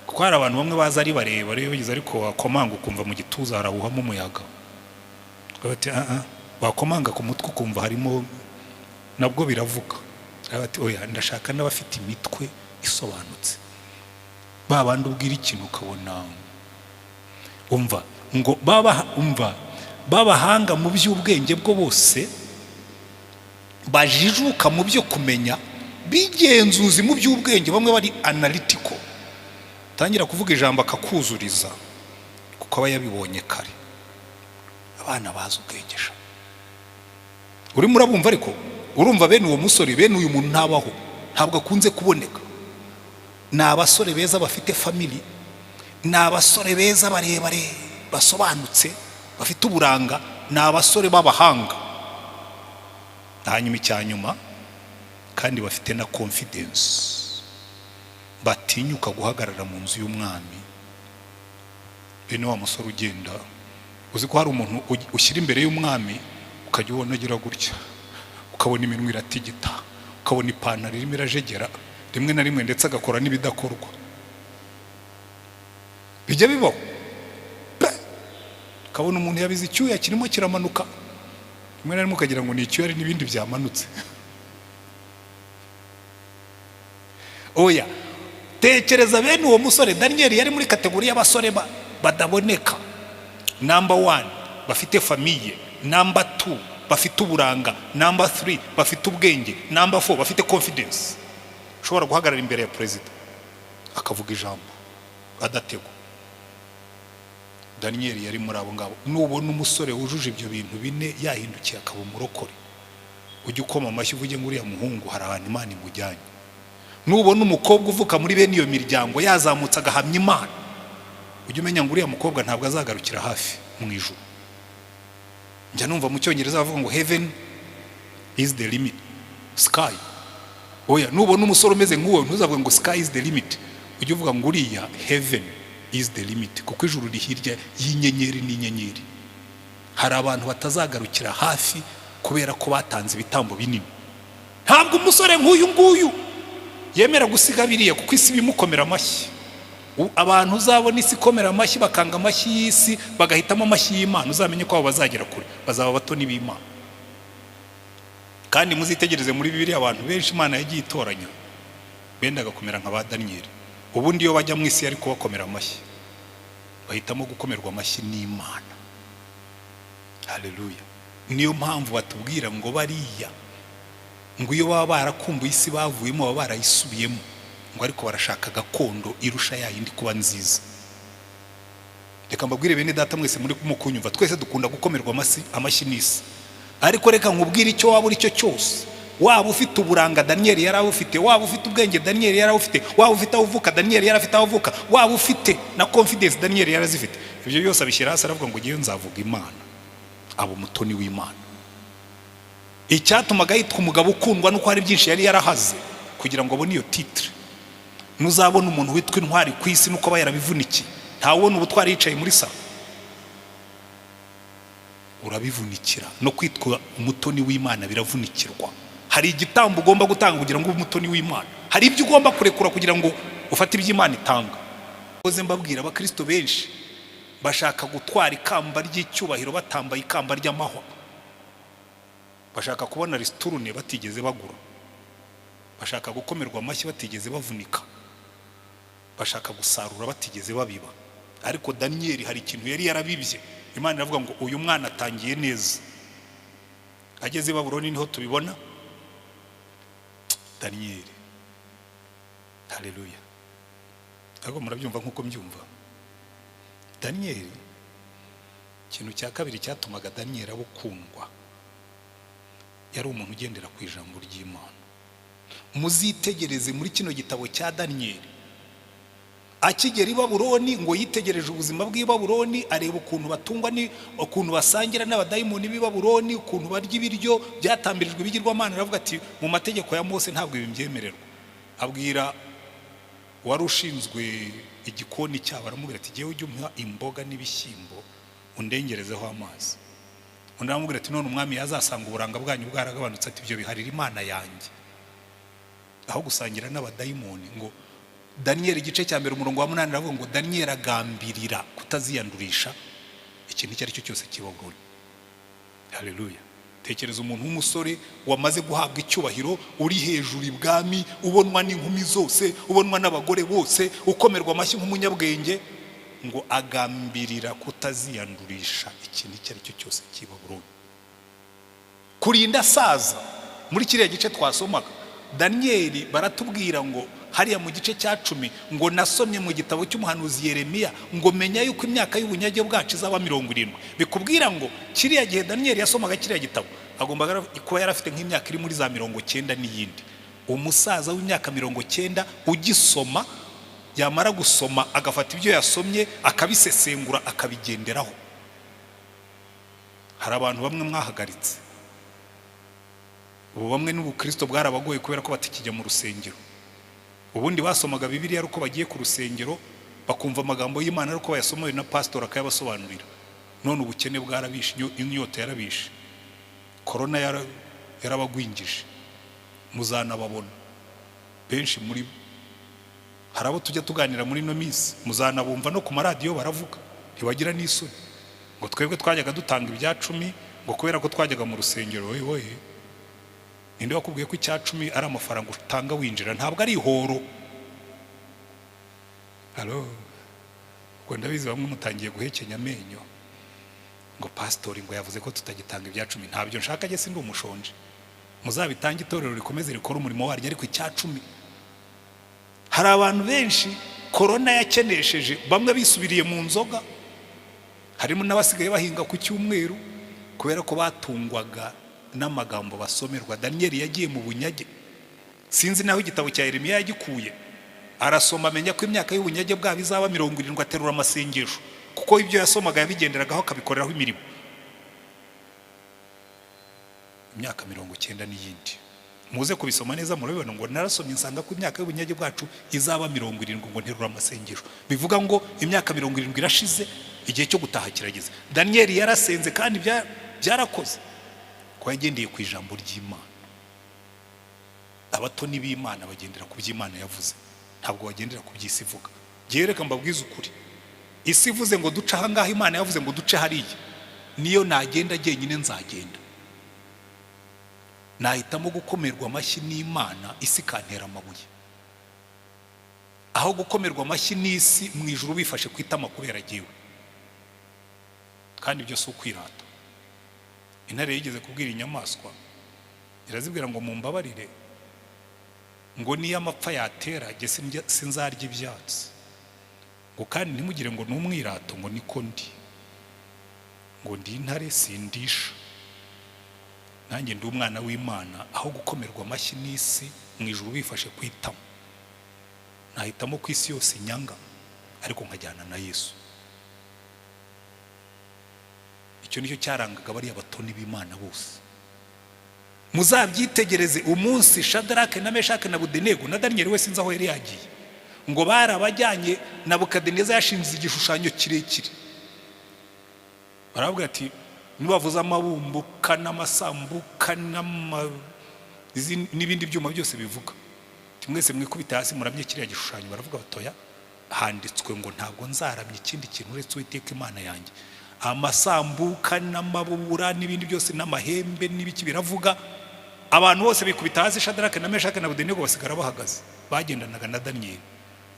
kuko hari abantu bamwe baza ari barebare bageze, ariko wakomanga ukumva mu gituza harahuhamo umuyaga. Bati: "Ah, ah." Wakomanga ku mutwe ukumva harimo nabwo biravuga. Bati: "Oya, ndashaka n'abafite imitwe isobanutse, ba bandi ubwira ikintu ukabona." Umva ngo baba, umva, b'abahanga mu by'ubwenge bwo bose, bajijuka mu byo kumenya, bigenzuzi mu by'ubwenge, bamwe bari analytical, tangira kuvuga ijambo akakuzuriza kuko aba yabibonye kare. Abana bazi ubwenge sha, urimo urabumva? Ariko urumva bene uwo musore, bene uyu muntu ntabaho, ntabwo akunze kuboneka. Ni abasore beza bafite family, ni abasore beza barebare basobanutse bafite uburanga, ni abasore b'abahanga. Hanyuma icya nyuma kandi, bafite na confidence, batinyuka guhagarara mu nzu y'umwami. Bene wa musore ugenda, uzi ko hari umuntu ushyira imbere y'umwami, ukajya ubona agira gutya, ukabona iminwa iratigita, ukabona ipantaro irimo irajegera rimwe na rimwe, ndetse agakora n'ibidakorwa. Bijya bibaho pe! Ukabona umuntu yabize icyuya kirimo kiramanuka, rimwe na rimwe ukagira ngo ni icyuya, ari n'ibindi byamanutse. Oya, tekereza bene uwo musore. Daniyeli yari muri category y'abasore badaboneka. Number one, bafite famille; number two, bafite uburanga; number three, bafite ubwenge; number four, bafite confidence, ushobora guhagarara imbere ya perezida akavuga ijambo adategwa. Daniyeli yari muri abo ngabo. Nubona umusore wujuje ibyo bintu bine yahindukiye akaba umurokore, ujye ukoma amashyi, uvuge ngo: "Uriya muhungu hari ahantu Imana imujyanye." Nubona umukobwa uvuka muri bene iyo miryango yazamutse agahamya Imana, ujye umenya ngo uriya mukobwa ntabwo azagarukira hafi mu ijuru. Njya numva mu Cyongereza bavuga ngo: "Heaven is the limit, sky." Oya, nubona umusore umeze nk'uwo, ntuzavuge ngo: "Sky is the limit." Ujye uvuga ngo: "Uriya, heaven is the limit," kuko ijuru riri hirya y'inyenyeri n'inyenyeri. Hari abantu batazagarukira hafi kubera ko batanze ibitambo binini. Ntabwo umusore nk'uyu nguyu yemera gusiga biriya, kuko isi bimukomera amashyi. Abantu uzabona isi ikomera amashyi, bakanga amashyi y'isi bagahitamo amashyi y'Imana, uzamenye ko abo bazagera kure, bazaba abatoni b'Imana. Kandi muzitegereze muri Bibiliya, abantu benshi Imana yagiye itoranya bendaga kumera nka ba Daniyeli. Ubundi iyo bajya mu isi yari kubakomera amashyi. Bahitamo gukomerwa amashyi n'Imana. Haleluya! Niyo mpamvu batubwira ngo bariya ngo iyo baba barakumbuye isi bavuyemo, baba barayisubiyemo, ngo ariko barashaka gakondo irusha ya yindi kuba nziza. Reka mbabwire, bene data mwese muri kunyumva, twese dukunda gukomerwa amashyi n'isi, ariko reka nkubwire, icyo waba uri cyo cyose, waba ufite uburanga, Daniyeli yari awufite, waba ufite ubwenge, Daniyeli yari awufite, waba ufite aho uvuka, Daniyeli yari afite aho avuka, waba ufite na confidence, Daniyeli yari azifite. Ibyo byose abishyira hasi, aravuga ngo: "Ngewe nzavuga Imana." Aba umutoni w'Imana. Icyatumaga yitwa umugabo ukundwa nuko hari byinshi yari yarahaze kugira ngo abone iyo titre. Ntuzabona umuntu witwa intwari ku isi nuko aba yarabivunikiye. Ntawubona ubutwari yicaye muri salon, urabivunikira. No kwitwa umutoni w'Imana biravunikirwa. Hari igitambo ugomba gutanga kugira ngo ube umutoni w'Imana, hari ibyo ugomba kurekura kugira ngo ufate ibyo Imana itanga. Mbabwira, abakristo benshi bashaka gutwara ikamba ry'icyubahiro batambaye ikamba ry'amahwa. Bashaka kubona ristourne batigeze bagura, bashaka gukomerwa amashyi batigeze bavunika, bashaka gusarura batigeze babiba. Ariko Daniyeli hari ikintu yari yarabibye. Imana iravuga ngo: "Uyu mwana atangiye neza." Ageze i Babuloni niho tubibona. Daniyeli, haleluya! Ariko murabyumva nk'uko mbyumva? Daniyeli, ikintu cya kabiri cyatumaga Daniyeli aba ukundwa, yari umuntu ugendera ku ijambo ry'Imana. Muzitegereze muri kino gitabo cya Daniyeli, akigera i Babuloni, ngo yitegereje ubuzima bw'i Babuloni, areba ukuntu batungwa, ni ukuntu basangira n'abadayimoni b'i Babuloni, ukuntu barya ibiryo byatambirijwe ibigirwamana. Aravuga ati: "Mu mategeko ya Mose ntabwo ibi mbyemererwa." Abwira wari ushinzwe igikoni cyabo, aramubwira ati: "Jyewe ujye umpa imboga n'ibishyimbo, undengerezeho amazi." Undi aramubwira ati: "None umwami yazasanga uburanga bwanyu bwaragabanutse?" Ati: "Ibyo biharira Imana yanjye, aho gusangira n'abadayimoni." Ngo Daniyeli igice cya 1 umurongo wa 8 aravuga ngo Daniyeli agambirira kutaziyandurisha ikintu icyo ari cyo cyose cy'i Babuloni. Haleluya! Tekereza umuntu w'umusore wamaze guhabwa icyubahiro, uri hejuru ibwami, ubonwa n'inkumi zose, ubonwa n'abagore bose, ukomerwa amashyi nk'umunyabwenge, ngo agambirira kutaziyandurisha ikintu icyo ari cyo cyose cy'i Babuloni kurinda asaza. Muri kiriya gice twasomaga, Daniyeli baratubwira ngo hariya mu gice cya 10 ngo: "Nasomye mu gitabo cy'umuhanuzi Yeremiya, ngo menya yuko imyaka y'ubunyage bwacu izaba 70." Bikubwira ngo kiriya gihe Daniyeli yasomaga kiriya gitabo, agomba kuba yari afite nk'imyaka iri muri za 90 n'iyindi. Umusaza w'imyaka 90 ugisoma, yamara gusoma agafata ibyo yasomye akabisesengura, akabigenderaho. Hari abantu bamwe mwahagaritse ubu, bamwe n'ubukristo bwarabagoye kubera ko batakijya mu rusengero. Ubundi basomaga Bibiliya ari uko bagiye ku rusengero, bakumva amagambo y'Imana ari uko bayasomoye na pasitori akayabasobanurira. None ubukene bwarabishe, inyota yarabishe, korona yarabagwingije. Muzanababona benshi muri bo. Hari abo tujya tuganira muri ino minsi, muzanabumva no ku maradiyo baravuga, ntibagira n'isoni, ngo: "Twebwe twajyaga dutanga ibya cumi," ngo kubera ko twajyaga mu rusengero. Wowe, wowe, ninde wakubwiye ko icya cumi ari amafaranga utanga winjira? Ntabwo ari ihoro. Halo, ubwo ndabizi bamwe mutangiye guhekenya amenyo ngo pasitori ngo yavuze ko tutagitanga ibya cumi. Ntabyo nshaka, njye sindi umushonje. Muzabitange, itorero rikomeze rikore umurimo waryo. Ariko icya cumi, hari abantu benshi korona yakenesheje, bamwe bisubiriye mu nzoga, harimo n'abasigaye bahinga ku cyumweru kubera ko batungwaga n'amagambo basomerwa. Daniyeli yagiye mu bunyage, sinzi naho igitabo cya Yeremiya yagikuye, arasoma amenya ko imyaka y'ubunyage bwabo izaba 70, aterura amasengesho, kuko ibyo yasomaga yabigenderagaho, akabikoreraho imirimo. Imyaka 90 n'iyindi, muze kubisoma neza murabibona, ngo: "Narasomye nsanga ko imyaka y'ubunyage bwacu izaba 70," ngo nterura amasengesho. Bivuga ngo imyaka 70 irashize, igihe cyo gutaha kirageze. Daniyeli yarasenze kandi byarakoze ko yagendeye ku ijambo ry'Imana. Abatoni b'Imana bagendera ku by'Imana yavuze, ntabwo bagendera ku by'isi ivuga. Ngewe reka mbabwize ukuri, isi ivuze ngo duce ahangaha, Imana yavuze ngo duce hariya. Niyo nagenda jyenyine nzagenda. Nahitamo gukomerwa amashyi n'Imana, isi ikantera amabuye, aho gukomerwa amashyi n'isi mu ijuru bifashe ku itama kubera jyewe. Kandi ibyo si ukwirata. Intare yigeze kubwira inyamaswa, irazibwira ngo mumbabarire, ngo niyo amapfa yatera jye sinzarya ibyatsi, ngo kandi ntimugire ngo ni umwirato, ngo niko ndi, ngo ndi intare sindisha, nanjye ndi umwana w'Imana. Aho gukomerwa amashyi n'isi mu ijuru bifashe ku itama, nahitamo ku isi yose nyanga ariko nkajyana na Yesu. Icyo nicyo cyarangaga bariya batoni b'Imana bose. Muzabyitegereze umunsi Shadarake na Meshake na Abedenego na Daniyeli we sinzi aho yari yagiye, ngo barabajyanye, Nabukadineza yashinze igishushanyo kirekire, baravuga ati nibavuze amabumbuka n'amasambuka n'ibindi byuma byose bivuga, mwese mwikubita hasi muramye kiriya gishushanyo. Baravuga batoya, handitswe ngo ntabwo nzaramya ikindi kintu uretse Uwiteka Imana yanjye. Amasambuka n'amabubura n'ibindi byose n'amahembe n'ibiki biravuga, abantu bose bikubita hasi. Shadarake na Meshake na Abedenego basigara bahagaze, bagendanaga na Daniyeli.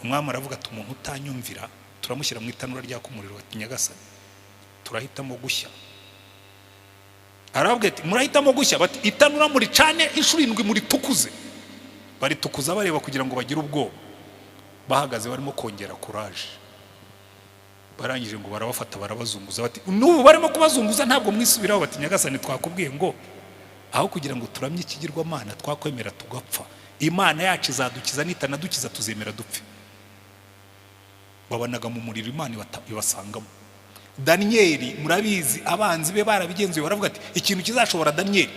Umwami aravuga ati umuntu utanyumvira turamushyira mu itanura ryaka umuriro. Bati nyagasani, turahitamo gushya. Arababwira ati murahitamo gushya? Bati itanura muricane inshuro 7 muritukuze. Baritukuza bareba kugira ngo bagire ubwoba, bahagaze barimo kongera courage. Barangije ngo barabafata barabazunguza, bati n'ubu barimo kubazunguza ntabwo mwisubiraho? Bati nyagasani, twakubwiye ngo aho kugira ngo turamye ikigirwamana twakwemera tugapfa, Imana yacu izadukiza, nitanadukiza tuzemera dupfe. Babanaga mu muriro, Imana ibasangamo. Daniyeli murabizi, abanzi be barabigenzuye, baravuga ati ikintu kizashobora Daniyeli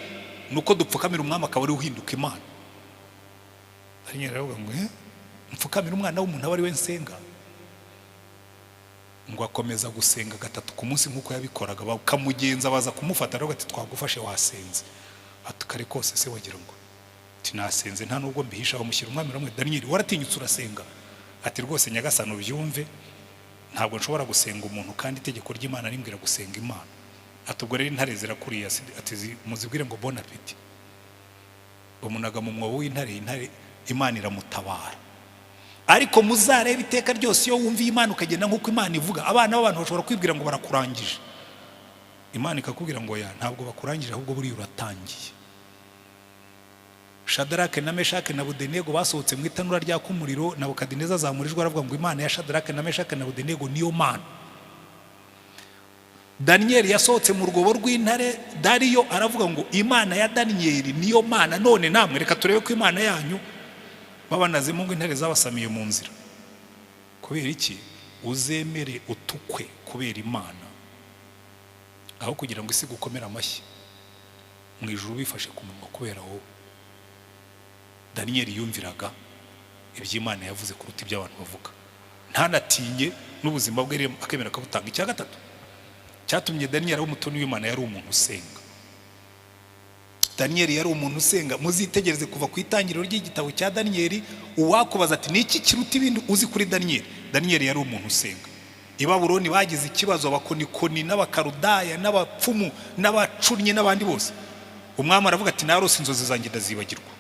ni uko dupfukamira umwami akaba ari uhinduka Imana. Daniyeli aravuga ngo mupfukamire umwana w'umuntu aba ari we nsenga? Ngo akomeza gusenga 3 ku munsi nk'uko yabikoraga, bakamugenza baza kumufata, aravuga ati twagufashe wasenze. Ati kare kose se wagira ngo tinasenze, nta nubwo mbihisha. Bamushyira umwami, ramwe Daniyeli waratinyutse urasenga. Ati rwose nyagasani ubyumve, ntabwo nshobora gusenga umuntu kandi itegeko ry'Imana rimbwira gusenga Imana. Ati ubwo rero intare zirakuriye, ati muzibwire ngo bon appétit. Bamunaga mu mwobo w'intare, intare Imana iramutabara. Ariko muzarebe iteka ryose iyo wumviye Imana ukagenda nk'uko Imana ivuga, abana b'abantu bashobora kwibwira ngo barakurangije, Imana ikakubwira ngo ya ntabwo bakurangije, ahubwo buriya uratangiye. Shadarake na Meshake na Abedenego basohotse mu itanura ryaka umuriro, Nabukadineza azamura ijwi aravuga ngo Imana ya Shadarake na Meshake na Abedenego niyo Mana. Daniyeli yasohotse mu rwobo rw'intare, Dariyo aravuga ngo Imana ya Daniyeli niyo Mana. None namwe reka turebe ko Imana yanyu babanazemo ngo intare zabasamiye mu nzira. Kubera iki? Uzemere utukwe kubera Imana aho kugira ngo isi gukomere amashyi mu ijuru bifashe ku munwa kubera wowe. Daniyeli yumviraga iby'Imana yavuze kuruta ibyo abantu bavuga, ntanatinye n'ubuzima bwe akemera akabutanga. Icya gatatu cyatumye Daniyeli aba umutoni w'Imana, yari umuntu usenga. Daniyeli yari umuntu usenga. Muzitegereze kuva ku itangiriro ry'igitabo cya Daniyeli, uwakubaza ati ni iki kiruta ibindi uzi kuri Daniyeli? Daniyeli yari umuntu usenga. I Babuloni bagize ikibazo, abakonikoni n'abakarudaya n'abapfumu n'abacunnyi n'abandi bose. Umwami aravuga ati narose inzozi zanjye ndazibagirwa,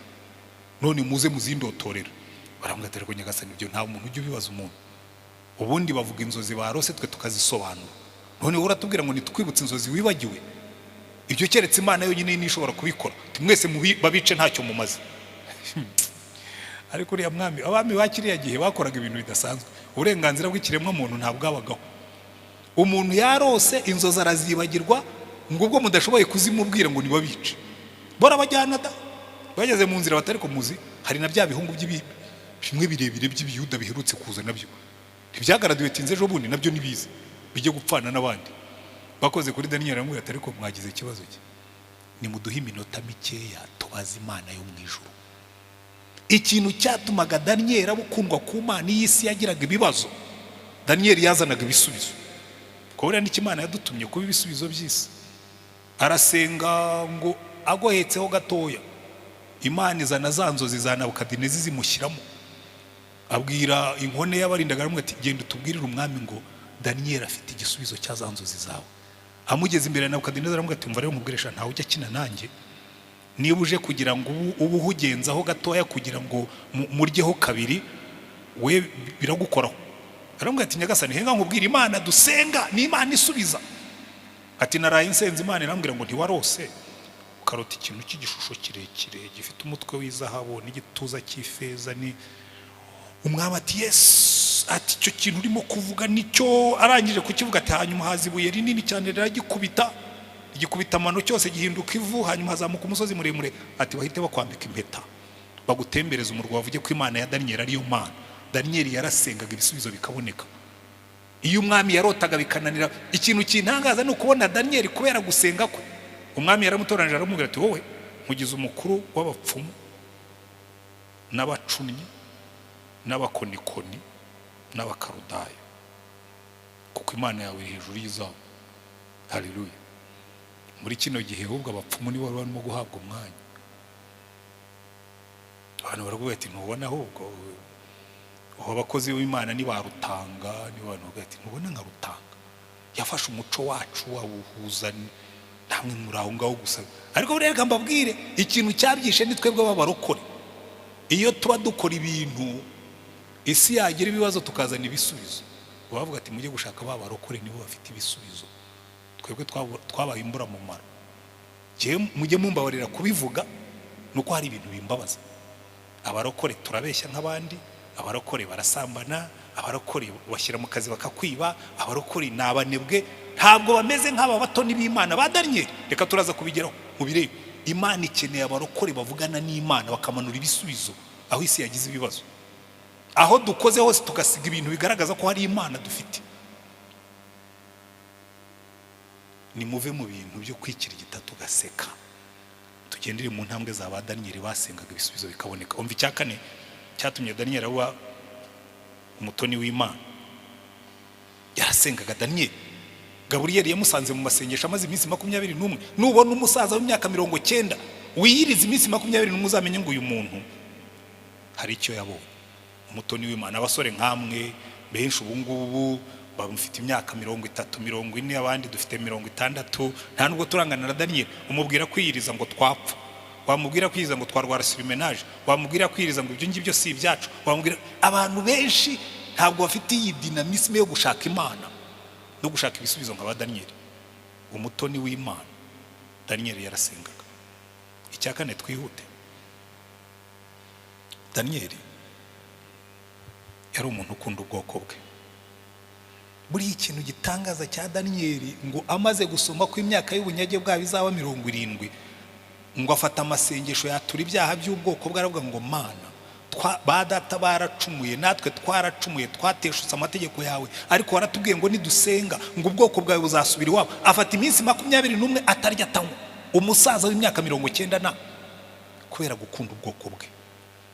none muze muzindotorera. Baramubwira ati ariko nyagasani, ibyo nta muntu ujya ubibaza umuntu, ubundi bavuga inzozi barose twe tukazisobanura, none wowe uratubwira ngo nitwibutse inzozi wibagiwe? Ibyo keretse Imana yonyine niyo ishobora kubikora, mwese babice ntacyo mumaze. Ariko uriya mwami, abami ba kiriya gihe bakoraga ibintu bidasanzwe, uburenganzira bw'ikiremwamuntu ntabwabagaho. Umuntu yarose inzozi arazibagirwa, ngo ubwo mudashoboye kuzimubwira ngo nibabice, barabajyana da. Bageze mu nzira batari muzi, hari na bya bihungu bimwe birebire by'ibiyuda biherutse kuza, nabyo ntibyagraduatinze ejo bundi, nabyo nibize bijye gupfana n'abandi. Bakoze kuri Daniyeli, aramubwira ati ariko mwagize ikibazo cye, nimuduhe iminota mikeya tubaze Imana yo mu ijuru. Ikintu cyatumaga Daniyeli aba ukundwa ku Mana, iyi isi yagiraga ibibazo, Daniyeli yazanaga ibisubizo. Kubera n'icyo Imana yadutumye kuba ibisubizo by'isi. Arasenga ngo agohetseho gatoya, Imana izana za nzozi za Nabukadinezi zimushyiramo. Abwira inkone y'abarindaga, aramubwira ati genda utubwirire umwami ngo Daniyeli afite igisubizo cya za nzozi zawe. Amugeze imbere ya Nabukadineza aramubwira ati umva rero nkubwire sha, ntawe ujya akina nanjye, niba uje kugira ngo ubu uhugenzaho gatoya kugira ngo muryeho kabiri, we biragukoraho. Aramubwira ati nyagasani, henga nkubwire, Imana dusenga ni Imana isubiza. Ati naraye nsenze Imana irambwira ngo ntiwarose ukarota ikintu cy'igishusho kirekire gifite umutwe w'izahabu n'igituza cy'ifeza. Ni umwami ati yes, ati icyo kintu urimo kuvuga nicyo. Arangije kukivuga ati hanyuma haza ibuye rinini cyane riragikubita, igikubita amano cyose gihinduka ivu, hanyuma hazamuka umusozi muremure. Ati bahite bakwambika impeta bagutembereza umurwa, bavuge ko Imana ya Daniyeli ariyo Mana. Daniyeli yarasengaga ibisubizo bikaboneka. Iyo umwami yarotaga bikananira, ikintu kintangaza ni ukubona Daniyeli kubera gusenga kwe, umwami yaramutoranije aramubwira ati wowe nkugize umukuru w'abapfumu n'abacunnyi n'abakonikoni n'abakarudayo, kuko Imana yawe iri hejuru y'izabo. Haleluya. Muri kino gihe ahubwo abapfumu nibo barimo guhabwa umwanya. Abantu baravuga ati ntubona ahubwo abakozi b'Imana ni ba Rutanga, ni abantu bavuga ati ntubona nka Rutanga yafashe umuco wacu awuhuza namwe muri aho ngaho gusa. Ariko reka mbabwire ikintu cyabyishe ni twebwe b'abarokore. Iyo tuba dukora ibintu isi yagira ibibazo tukazana ibisubizo, bavuga ati mujye gushaka ba barokore nibo bafite ibisubizo, twebwe twabaye imburamumaro. Mujye mumbabarira kubivuga nuko hari ibintu bimbabaza. Abarokore turabeshya nk'abandi, abarokore barasambana, abarokore bashyira mu kazi bakakwiba, abarokore ni abanebwe, ntabwo bameze nk'aba batoni b'Imana ba Daniyeli. Reka turaza kubigeraho mubirebe. Imana ikeneye abarokore bavugana n'Imana bakamanura ibisubizo aho isi yagize ibibazo, aho dukoze hose tugasiga ibintu bigaragaza ko hari Imana dufite. Nimuve mu bintu byo kwikirigita tugaseka, tugendere mu ntambwe za ba Daniyeli basengaga ibisubizo bikaboneka. Umva icya kane cyatumye Daniyeli aba umutoni w'Imana, yarasengaga. Daniyeli Gaburiyeli yamusanze mu masengesho amaze iminsi 21. Nubona umusaza w'imyaka 90 wiyiriza iminsi 21 uzamenye ngo uyu muntu hari icyo yabonye. Umutoni w'Imana. Abasore nkamwe benshi ubu ngubu bamufite imyaka 30, 40, abandi dufite 60, nta nubwo turangana na Daniyeli. Umubwira kwiyiriza ngo twapfa, wamubwira kwiyiriza ngo twarwara surmenage, wamubwira kwiyiriza ngo ibyo ngibyo si ibyacu, wamubwira. Abantu benshi ntabwo bafite iyi dynamisme yo gushaka Imana no gushaka ibisubizo nka ba Daniyeli. Umutoni w'Imana Daniyeli yarasengaga. Icya kane twihute, Daniyeli yari umuntu ukunda ubwoko bwe. Buriya ikintu gitangaza cya Daniyeli, ngo amaze gusoma ko imyaka y'ubunyage bwabo izaba 70, ngo afata amasengesho yatura ibyaha by'ubwoko bwe, aravuga ngo Mana, ba data baracumuye, natwe twaracumuye, twateshutse amategeko yawe, ariko waratubwiye ngo nidusenga ngo ubwoko bwawe buzasubira iwabo. Afata iminsi 21 atarya atanywa, umusaza w'imyaka 90 na, kubera gukunda ubwoko bwe.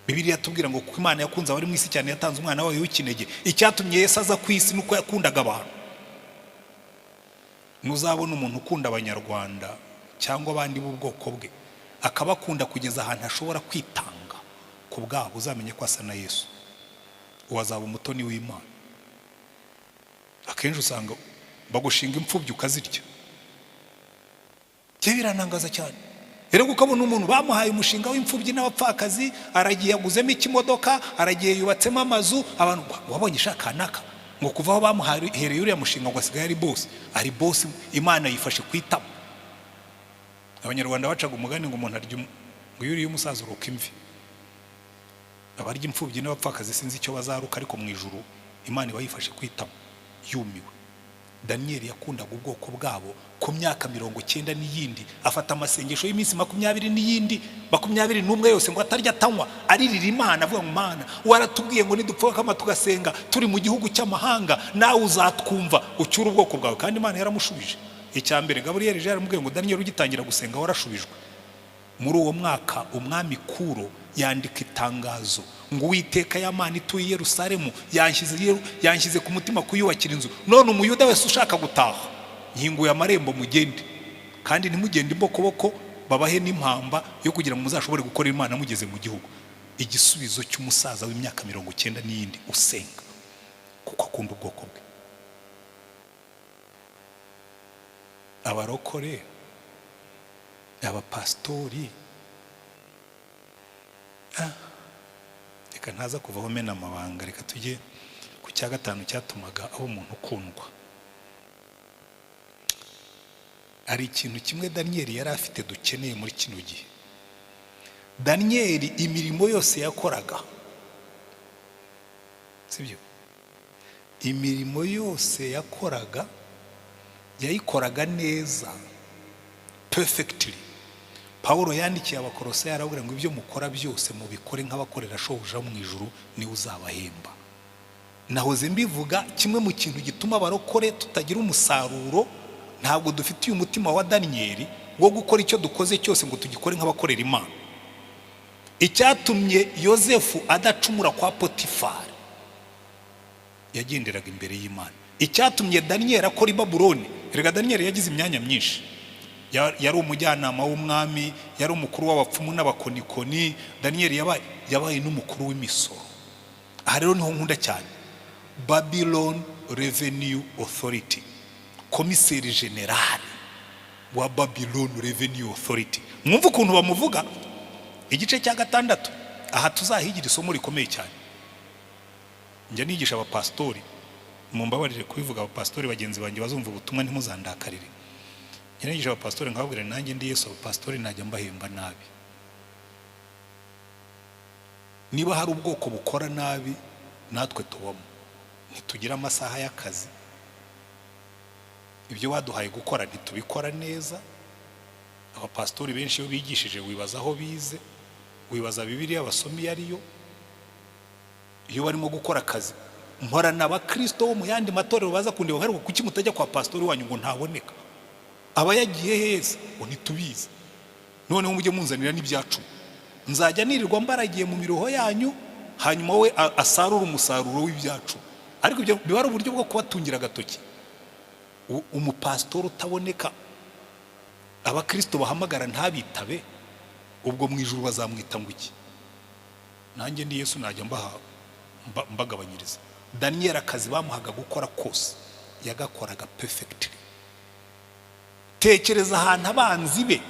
Bibiliya yatubwira ngo kuko Imana yakunze abari mu isi cyane yatanze umwana wayo w'ikinege. Icyatumye Yesu aza ku isi nuko yakundaga abantu. Nuzabona umuntu ukunda abanyarwanda cyangwa abandi b'ubwoko bwe akabakunda kugeza ahantu ashobora kwitanga ku bwabo, uzamenye ko asa na Yesu, uwazaba umutoni w'Imana. Akenshi usanga bagushinga imfubyi ukazirya. Byo biranangaza cyane. Rero ukabona umuntu bamuhaye umushinga w'imfubyi n'abapfakazi, aragiye aguzemo ikimodoka, aragiye yubatsemo amazu, abantu wabonye ishaka naka ngo kuva aho bamuhereye uriya mushinga ngo asigaye ari boss, ari boss, Imana yifashe kwitama. Abanyarwanda bacaga umugani ngo umuntu arya ngo iyo uriye umusaza uruka imvi. Abarya imfubyi n'abapfakazi sinzi icyo bazaruka, ariko mu ijuru Imana iba yifashe kwitama yumiwe. Daniyeli yakundaga ubwoko bwabo ku myaka 90 n'iyindi, afata amasengesho y'iminsi 20 n'iyindi 21 yose ngo atarya atanywa, aririra Imana avuga ngo Mana waratubwiye ngo nidupfukama tugasenga turi mu gihugu cy'amahanga nawe uzatwumva ucyure ubwoko bwawe. Kandi Imana yaramushubije. Icya mbere Gaburiyeli yaramubwiye ngo Daniyeli ugitangira gusenga warashubijwe. Muri uwo mwaka umwami Kuro yandika itangazo ngo Uwiteka y'Imana ituye i Yerusalemu yanshyize ku mutima kuyubakira inzu, none umuyuda wese ushaka gutaha nkinguye amarembo mugende, kandi ntimugende imbokoboko, babahe n'impamba yo kugira ngo muzashobore gukora Imana mugeze mu gihugu. Igisubizo cy'umusaza w'imyaka 90 n'iyindi usenga kuko akunda ubwoko bwe. Abarokore, abapasitori, reka ntaza kuvaho mena amabanga, reka tujye ku cya gatanu cyatumaga aho umuntu ukundwa. Hari ikintu kimwe Daniyeli yari afite dukeneye muri kino gihe. Daniyeli imirimo yose yakoraga, sibyo? Imirimo yose yakoraga yayikoraga neza, perfectly. Pawulo yandikiye Abakorosayi, arababwira ngo ibyo mukora byose mubikore nk'abakorera Shobuja wo mu ijuru, niwe uzabahemba. Nahoze mbivuga, kimwe mu kintu gituma abarokore tutagira umusaruro, ntabwo dufitiye umutima wa Daniyeli wo gukora icyo dukoze cyose ngo tugikore nk'abakorera Imana. Icyatumye Yosefu adacumura kwa Potifari, yagenderaga imbere y'Imana. Icyatumye Daniyeli akora i Babuloni, reka, Daniyeli yagize imyanya myinshi. Yari umujyanama w'umwami, yari umukuru w'abapfumu n'abakonikoni. Daniyeli yabaye n'umukuru w'imisoro. Aha rero niho nkunda cyane. Babylon Revenue Authority, commissaire général wa Babylon Revenue Authority. Mwumve ukuntu bamuvuga, igice cya 6. Aha tuzahigira isomo rikomeye cyane. Njya nigisha abapasitori, mumbabarire kubivuga, abapasitori bagenzi banjye bazumva ubutumwa ntimuzandakarire. Njya nigisha abapasitori nkababwira, nanjye ndi Yesu, abapasitori najya mbahemba nabi. Niba hari ubwoko bukora nabi, natwe tubamo. Ntitugira amasaha y'akazi, ibyo baduhaye gukora ntitubikora neza. Abapasitori benshi iyo bigishije wibaza aho bize, wibaza Bibiliya basoma iyo ariyo. Iyo barimo gukora akazi, mporana abakristo bo mu yandi matorero baza kundeba nkariko, kuki mutajya kwa pasitori wanyu? Ngo ntaboneka, aba yagiye heza, ngo ntitubizi. Noneho mujye munzanira n'ibyacu, nzajya nirirwa mbaragiye mu miruho yanyu, hanyuma we asarure umusaruro w'ibyacu. Ariko ibyo biba ari uburyo bwo kubatungira agatoki. Umupasitori utaboneka, abakristo bahamagara ntabitabe, ubwo mu ijuru bazamwita ngo iki? Nanjye ndi Yesu najya mbaha mbagabanyiriza. Daniyeli akazi bamuhaga gukora kose yagakoraga perfectly. Tekereza ahantu abanzi be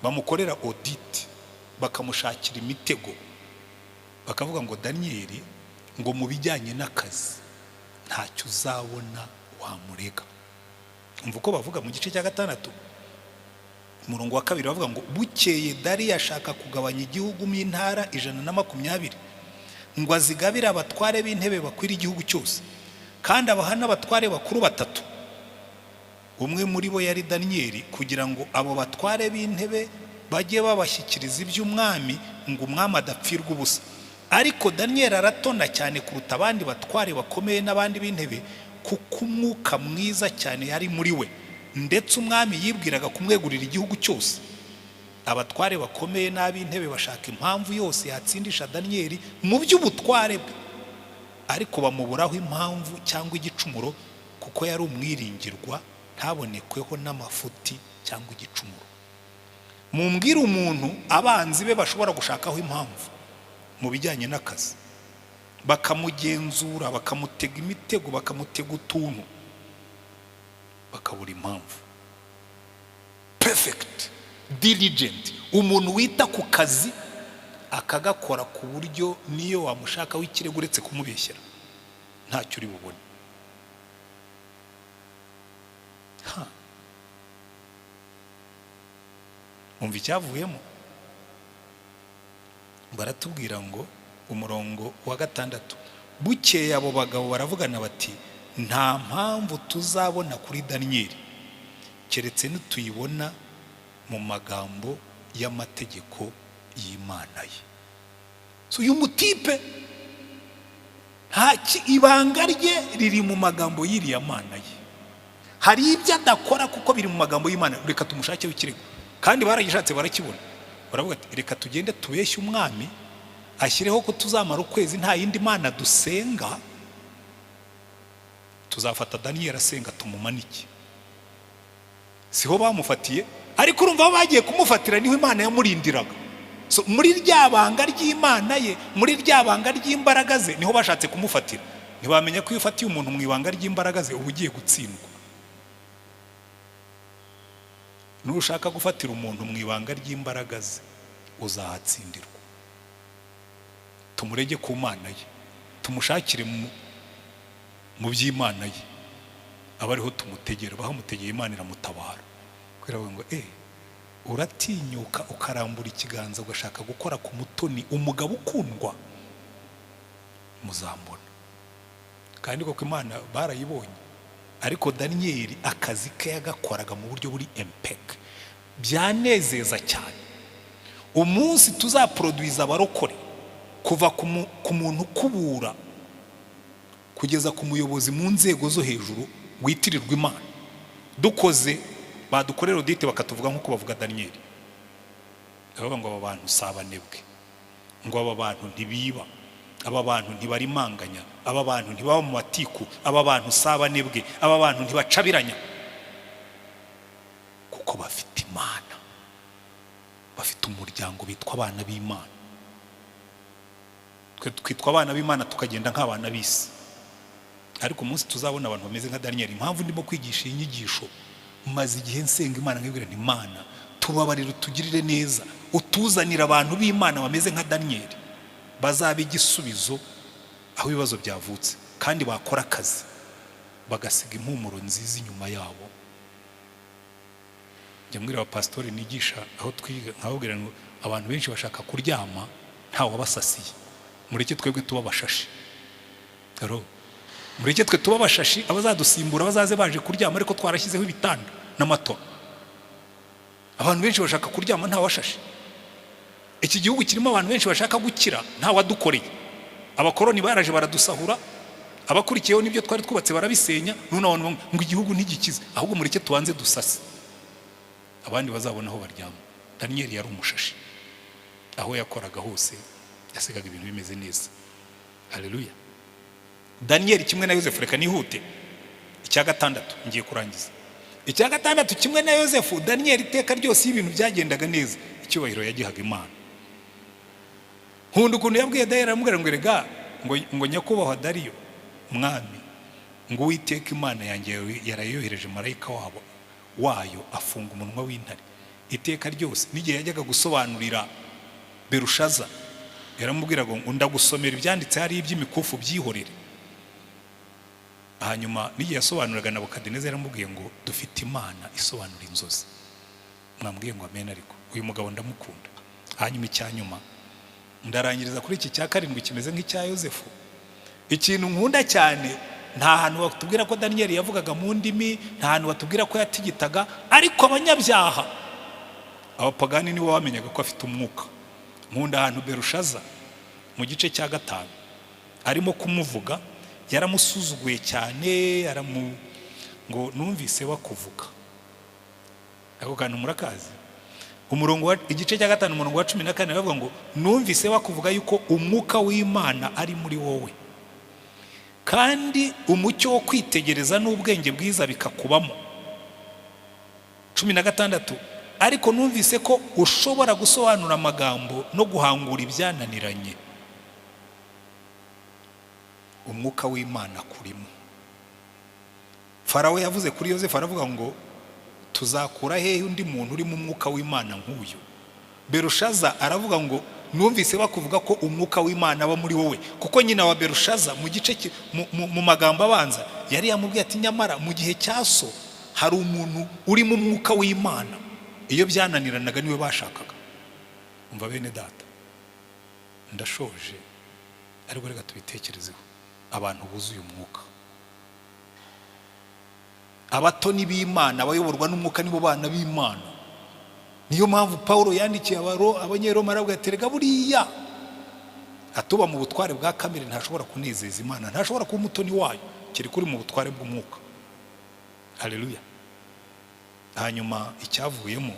bamukorera audit, bakamushakira imitego, bakavuga ngo Daniyeli ngo mu bijyanye n'akazi ntacyo uzabona wamurega. Umva uko bavuga mu gice cya 6, umurongo wa 2, bavuga ngo bukeye Dariyo ashaka kugabanya igihugu mu intara 120, ngo azigabire abatware b'intebe bakwira igihugu cyose, kandi abaha n'abatware bakuru batatu, umwe muri bo yari Daniyeli, kugira ngo abo batware b'intebe bajye babashyikiriza iby'umwami, ngo umwami adapfirwa ubusa. Ariko Daniyeli aratona cyane kuruta abandi batware bakomeye n'abandi b'intebe, kuko umwuka mwiza cyane yari muri we, ndetse umwami yibwiraga kumwegurira igihugu cyose. Abatware bakomeye n'ab'intebe bashaka impamvu yose yatsindisha Daniyeli mu by'ubutware bwe, ariko bamuburaho impamvu cyangwa igicumuro, kuko yari umwiringirwa, ntabonekweho n'amafuti cyangwa igicumuro. Mumbwire umuntu abanzi be bashobora gushakaho impamvu mu bijyanye n'akazi, bakamugenzura, bakamutega imitego, bakamutega utuntu, bakabura impamvu. Perfect, diligent, umuntu wita ku kazi akagakora ku buryo niyo wamushaka w'ikirego, uretse kumubeshyera, ntacyo uri bubone. Ha, umva icyavuyemo. Baratubwira ngo umurongo wa 6, bukeye abo bagabo baravugana bati: nta mpamvu tuzabona kuri Daniyeli, keretse nituyibona mu magambo y'amategeko y'Imana ye. So uyu mutipe nta ibanga rye riri mu magambo y'iriya Mana ye. Hari ibyo adakora kuko biri mu magambo y'Imana. Reka tumushakeho ikirego. Kandi baragishatse, barakibona. Baravuga ati: reka tugende tubeshye umwami, ashyireho ko tuzamara ukwezi nta yindi mana dusenga, tuzafata Daniyeli asenga tumumanike. Siho bamufatiye, ariko urumva aho bagiye kumufatira niho Imana yamurindiraga. So, muri rya banga ry'Imana ye, muri rya banga ry'imbaraga ze, niho bashatse kumufatira. Ntibamenya ko iyo ufatiye umuntu mu ibanga ry'imbaraga ze uba ugiye gutsindwa. Nushaka gufatira umuntu mu ibanga ry'imbaraga ze uzahatsindirwa. Tumurege ku Mana ye, tumushakire mu by'Imana ye. Aba ariho tumutegera. Bahamutegeye, Imana iramutabara. Kubera ngo uratinyuka ukarambura ikiganza ugashaka gukora ku mutoni, umugabo ukundwa, muzambona. Kandi koko Imana barayibonye. Ariko Daniyeli akazi ke yagakoraga mu buryo buri impeccable. Byanezeza cyane umunsi tuzaproduiza abarokore kuva ku muntu ukubura kugeza ku muyobozi mu nzego zo hejuru witirirwa Imana. Dukoze badukorera audit, bakatuvuga nk'uko bavuga Daniyeli, baravuga ngo aba bantu si abanebwe, ngo aba bantu ntibiba, aba bantu ntibarimanganya, aba bantu ntibaba mu matiku, aba bantu si abanebwe, aba bantu ntibacabiranya, kuko bafite Imana, bafite umuryango bitwa abana b'Imana. Twe twitwa abana b'Imana, tukagenda nk'abana b'isi. Ariko umunsi tuzabona abantu bameze nka Daniyeli. Impamvu ndimo kwigisha iyi nyigisho, maze igihe nsenga Imana nkibwira nti: "Imana, tubabarire, utugirire neza, utuzanire abantu b'Imana bameze nka Daniyeli, bazaba igisubizo aho ibibazo byavutse, kandi bakora akazi bagasiga impumuro nziza inyuma yabo." Njya mbwira abapasitori nigisha aho twiga, nkababwira ngo abantu benshi bashaka kuryama ntawe wabasasiye. Mureke twebwe tuba abashashi. Aro, mureke twe tuba abashashi, abazadusimbura bazaze baje kuryama ariko twarashyizeho ibitanda n'amatora. Abantu benshi bashaka kuryama nta washashe. Iki gihugu kirimo abantu benshi bashaka gukira nta wadukoreye. Abakoroni baraje baradusahura, abakurikiyeho n'ibyo twari twubatse barabisenya. None abantu bamwe ngo igihugu ntigikize. Ahubwo mureke tubanze dusase, abandi bazabona aho baryama. Daniyeli yari umushashi. Aho yakoraga hose yasigaga ibintu bimeze neza. Haleluya! Daniyeli kimwe na Yosefu. Reka nihute. Icya gatandatu, ngiye kurangiza. Icya gatandatu, kimwe na Yosefu, Daniyeli iteka ryose iyo ibintu byagendaga neza, icyubahiro yagihaga Imana. Nkunda ukuntu yabwiye Dariyo, aramubwira ngo: "Erega ngo nyakubahwa Dariyo mwami, ngo Uwiteka Imana yanjye yarayohereje marayika wabo wayo, afunga umunwa w'intare." Iteka ryose, n'igihe yajyaga gusobanurira Berushaza, yaramubwiraga ngo: "Ndagusomera ibyanditse hari iby'imikufu, byihorere." Hanyuma n'igihe yasobanuraga Nabukadineza, yaramubwiye ngo: "Dufite Imana isobanura inzozi." Mwambwiye ngo amen. Ariko uyu mugabo ndamukunda. Hanyuma icya nyuma, ndarangiriza kuri iki cya karindwi, kimeze nk'icya Yosefu. Ikintu nkunda cyane, nta hantu batubwira ko Daniyeli yavugaga mu ndimi, nta hantu batubwira ko yatigitaga, ariko abanyabyaha, abapagani, nibo bamenyaga ko afite umwuka. Nkunda ahantu Berushaza mu gice cya 5 arimo kumuvuga. Yaramusuzuguye cyane, aramu ngo: "Numvise bakuvuga." Ako kantu murakazi? Umurongo wa igice cya 5, umurongo wa 14, baravuga ngo: "Numvise bakuvuga yuko umwuka w'Imana ari muri wowe, kandi umucyo wo kwitegereza n'ubwenge bwiza bikakubamo." 16: "Ariko numvise ko ushobora gusobanura amagambo no guhangura ibyananiranye." Umwuka w'Imana kurimo. Farawo yavuze kuri Yosefu, aravuga ngo: "Tuzakura hehe undi muntu urimo umwuka w'Imana nk'uyu?" Berushaza aravuga ngo: "Numvise bakuvuga ko umwuka w'Imana aba muri wowe." Kuko nyina wa Berushaza mu gice mu magambo abanza yari yamubwiye ati: "Nyamara mu gihe cya so hari umuntu urimo umwuka w'Imana." Iyo byananiranaga niwe bashakaga. Umva bene data, ndashoje, ariko reka tubitekerezeho. Abantu buzuye umwuka, abatoni b'Imana, abayoborwa n'umwuka, nibo bana b'Imana. Niyo mpamvu Paul yandikiye Abanyeroma, aravuga ati: "Erega buriya atuba mu butware bwa kamere ntashobora kunezeza Imana, ntashobora kuba umutoni wayo, kiri kuri mu butware bw'umwuka." Haleluya! Hanyuma icyavuyemo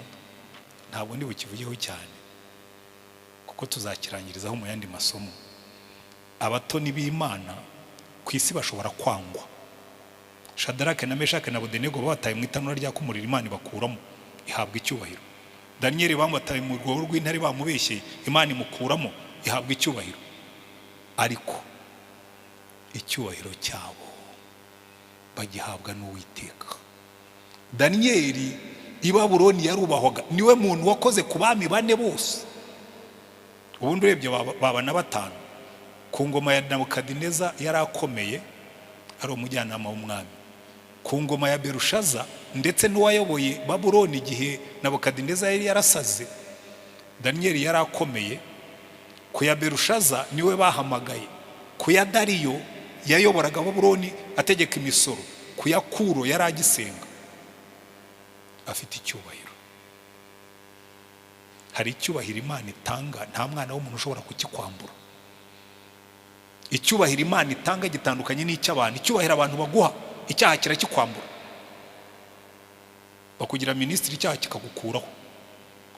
ntabwo ndi bukivugeho cyane, kuko tuzakirangirizaho mu yandi masomo. Abatoni b'Imana ku isi bashobora kwangwa. Shadarake na Meshake na Abedenego babataye mu itanura ryaka umuriro, Imana ibakuramo, ihabwa icyubahiro. Daniyeli bamutaye mu rwobo rw'intare bamubeshyeye, Imana imukuramo, ihabwa icyubahiro. Ariko icyubahiro cyabo bagihabwa n'Uwiteka. Daniyeli i Babuloni yarubahwaga, niwe muntu wakoze ku bami bane bose. Ubundi urebye baba na batanu. Ku ngoma ya Nabukadineza yari akomeye, ari umujyanama w'umwami. Ku ngoma ya Berushaza, ndetse n'uwayoboye Babuloni igihe Nabukadineza yari yarasaze, Daniyeli yari akomeye. Ku ya Berushaza niwe bahamagaye. Ku ya Dariyo yayoboraga Babuloni ategeka imisoro. Ku ya Kuro yari agisenga, afite icyubahiro. Hari icyubahiro Imana itanga, nta mwana w'umuntu ushobora kukikwambura. Icyubahiro Imana itanga gitandukanye n'icy'abantu. Icyubahiro abantu baguha, icyaha kirakikwambura. Bakugira minisitiri, icyaha kikagukuraho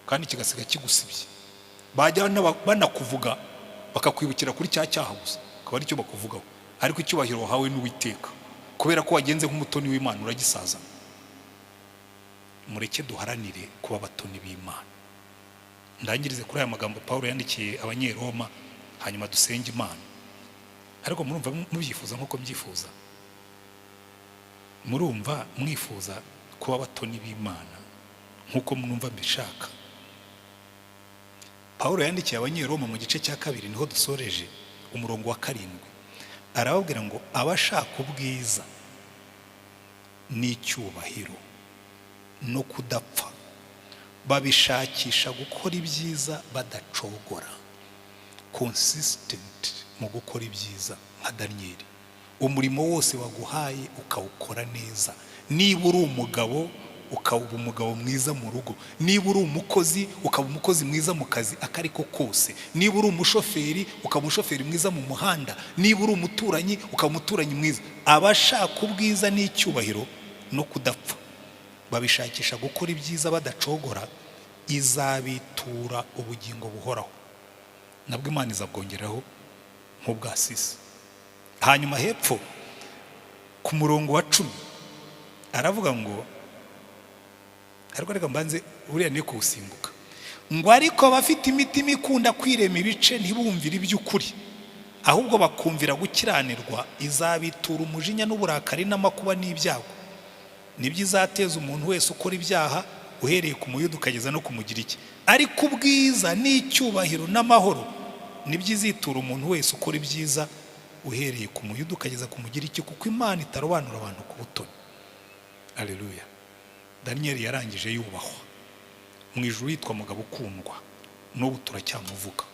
kandi kigasiga kigusibye. Bajya banakuvuga, bakakwibukira kuri cya cyaha gusa, akaba aricyo bakuvugaho. Ariko icyubahiro wahawe n'Uwiteka kubera ko wagenze nk'umutoni w'Imana, uragisaza. Mureke duharanire kuba abatoni b'Imana. Ndangirize kuri aya magambo Paul yandikiye Abanyeroma, hanyuma dusenge Imana. Ariko murumva mubyifuza nk'uko mbyifuza? Murumva mwifuza kuba abatoni b'Imana nk'uko mwumva mbishaka? Paul yandikiye Abanyeroma mu gice cya 2, niho dusoreje, umurongo wa 7, arababwira ngo: "Abashaka ubwiza n'icyubahiro no kudapfa babishakisha gukora ibyiza badacogora." Consistent mu gukora ibyiza nka Daniyeli. Umurimo wose waguhaye ukawukora neza. Niba uri umugabo, ukaba umugabo mwiza mu rugo. Niba uri umukozi, ukaba umukozi mwiza mu kazi ako ari ko kose. Niba uri umushoferi, ukaba umushoferi mwiza mu muhanda. Niba uri umuturanyi, ukaba umuturanyi mwiza. Abashaka ubwiza n'icyubahiro no kudapfa babishakisha gukora ibyiza badacogora, izabitura ubugingo buhoraho. Nabwo Imana izabwongeraho nk'ubwa sisi. Hanyuma hepfo ku murongo wa 10 aravuga ngo, ariko reka mbanze uriya ni kuwusimbuka, ngo: "Ariko abafite imitima ikunda kwirema ibice, ntibumvire iby'ukuri, ahubwo bakumvira gukiranirwa, izabitura umujinya n'uburakari n'amakuba n'ibyago. Nibyo izateza umuntu wese ukora ibyaha, uhereye ku Muyuda ukageza no ku Mugiriki. Ariko ubwiza n'icyubahiro n'amahoro nibyo izitura umuntu wese ukora ibyiza, uhereye ku Muyuda ukageza ku Mugiriki, kuko Imana itarobanura abantu ku butoni." Aleluya! Daniyeli yarangije yubahwa mu ijuru, yitwa mugabo ukundwa. N'ubu turacyamuvuga.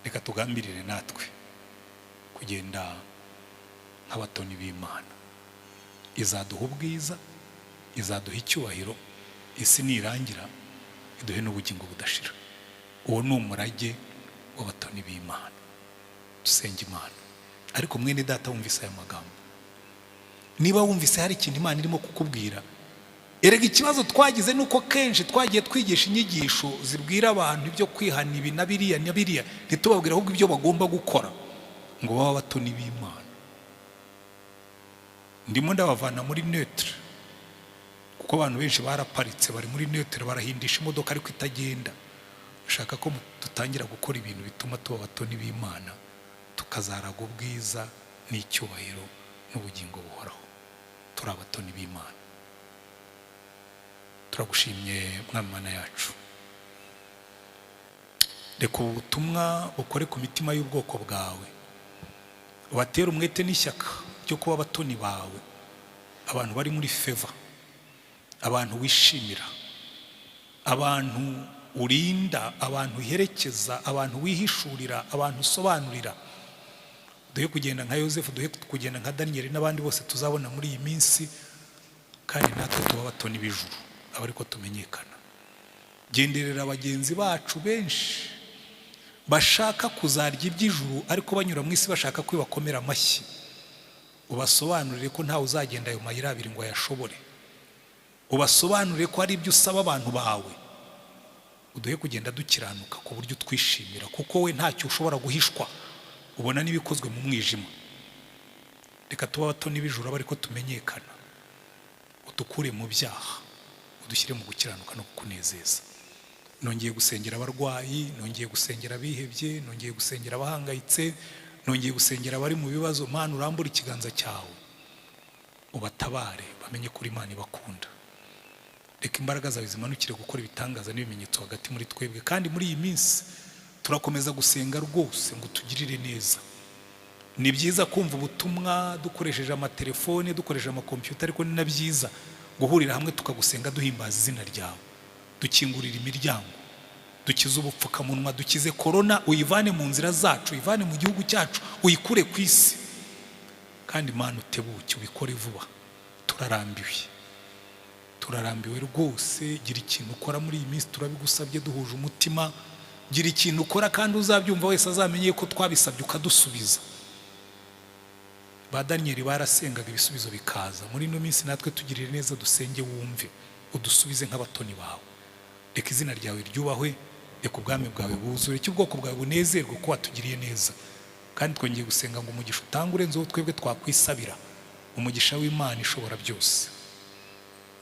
Reka tugambirire natwe kugenda nk'abatoni b'Imana. Izaduha ubwiza, izaduha icyubahiro, isi nirangira iduhe n'ubugingo budashira. Uwo ni umurage w'abatoni b'Imana. Dusenga Imana. Ariko mwene data wumvise aya magambo, niba wumvise hari ikintu Imana irimo kukubwira, erega ikibazo twagize ni uko kenshi twagiye twigisha inyigisho zibwira abantu ibyo kwihana, ibi na biriya na biriya, ntitubabwire ahubwo ibyo bagomba gukora ngo babe abatoni b'Imana. Ndimo ndabavana muri neutre, kuko abantu benshi baraparitse, bari muri neutre, barahindisha imodoka ariko itagenda. Ushaka ko dutangira gukora ibintu bituma tuba abatoni b'Imana, tukazaraga ubwiza n'icyubahiro n'ubugingo buhoraho. Turi abatoni b'Imana. Turagushimye, Mwami Mana yacu. Reka ubu butumwa bukore ku mitima y'ubwoko bwawe, ubatere umwete n'ishyaka ryo kuba abatoni bawe, abantu bari muri favor, abantu wishimira, abantu urinda, abantu uherekeza, abantu wihishurira, abantu usobanurira. Duhe kugenda nka Yosefu, duhe kugenda nka Daniyeli n'abandi bose tuzabona muri iyi minsi, kandi natwe tuba abatoni b'ijuru, aba ariko tumenyekana. Genderera bagenzi bacu benshi bashaka kuzarya iby'ijuru, ariko banyura mu isi bashaka ko bakomera amashyi. Ubasobanurire ko ntawe uzagenda ayo mayira abiri ngo ayashobore. Ubasobanurire ko hari ibyo usaba abantu bawe. Uduhe kugenda dukiranuka ku buryo utwishimira, kuko we ntacyo ushobora guhishwa, ubona n'ibikozwe mu mwijima. Reka tuba abatoni b'ijuru, abe ariko tumenyekana. Udukure mu byaha, udushyire mu gukiranuka no kukunezeza. Nongeye gusengera abarwayi, nongeye gusengera abihebye, nongeye gusengera abahangayitse, nongeye gusengera abari mu bibazo. Mana, urambure ikiganza cyawe ubatabare, bamenye ko Imana ibakunda. Reka imbaraga zawe zimanukire gukora ibitangaza n'ibimenyetso hagati muri twebwe. Kandi muri iyi minsi turakomeza gusenga rwose ngo tugirire neza. Ni byiza kumva ubutumwa dukoresheje amatelefone, dukoresheje amakompiyuta, ariko ni na byiza guhurira hamwe tukagusenga, duhimbaza izina ryawe. Dukingurira imiryango, dukize ubupfukamunwa, dukize korona, uyivane mu nzira zacu, uyivane mu gihugu cyacu, uyikure ku isi. Kandi Imana, utebuke ubikore vuba, turarambiwe, turarambiwe rwose. Gira ikintu ukora muri iyi minsi, turabigusabye duhuje umutima. Gira ikintu ukora, kandi uzabyumva wese azamenye ko twabisabye ukadusubiza. Ba Daniyeli barasengaga, ibisubizo bikaza. Muri ino minsi natwe tugirire neza, dusenge wumve, udusubize nk'abatoni bawe. Reka izina ryawe ryubahwe, reka ubwami bwawe buzure, reka ubwoko bwawe bunezerwe ko watugiriye neza. Kandi twongeye gusenga ngo umugisha utanga urenze uwo twebwe twakwisabira, umugisha w'Imana ishobora byose,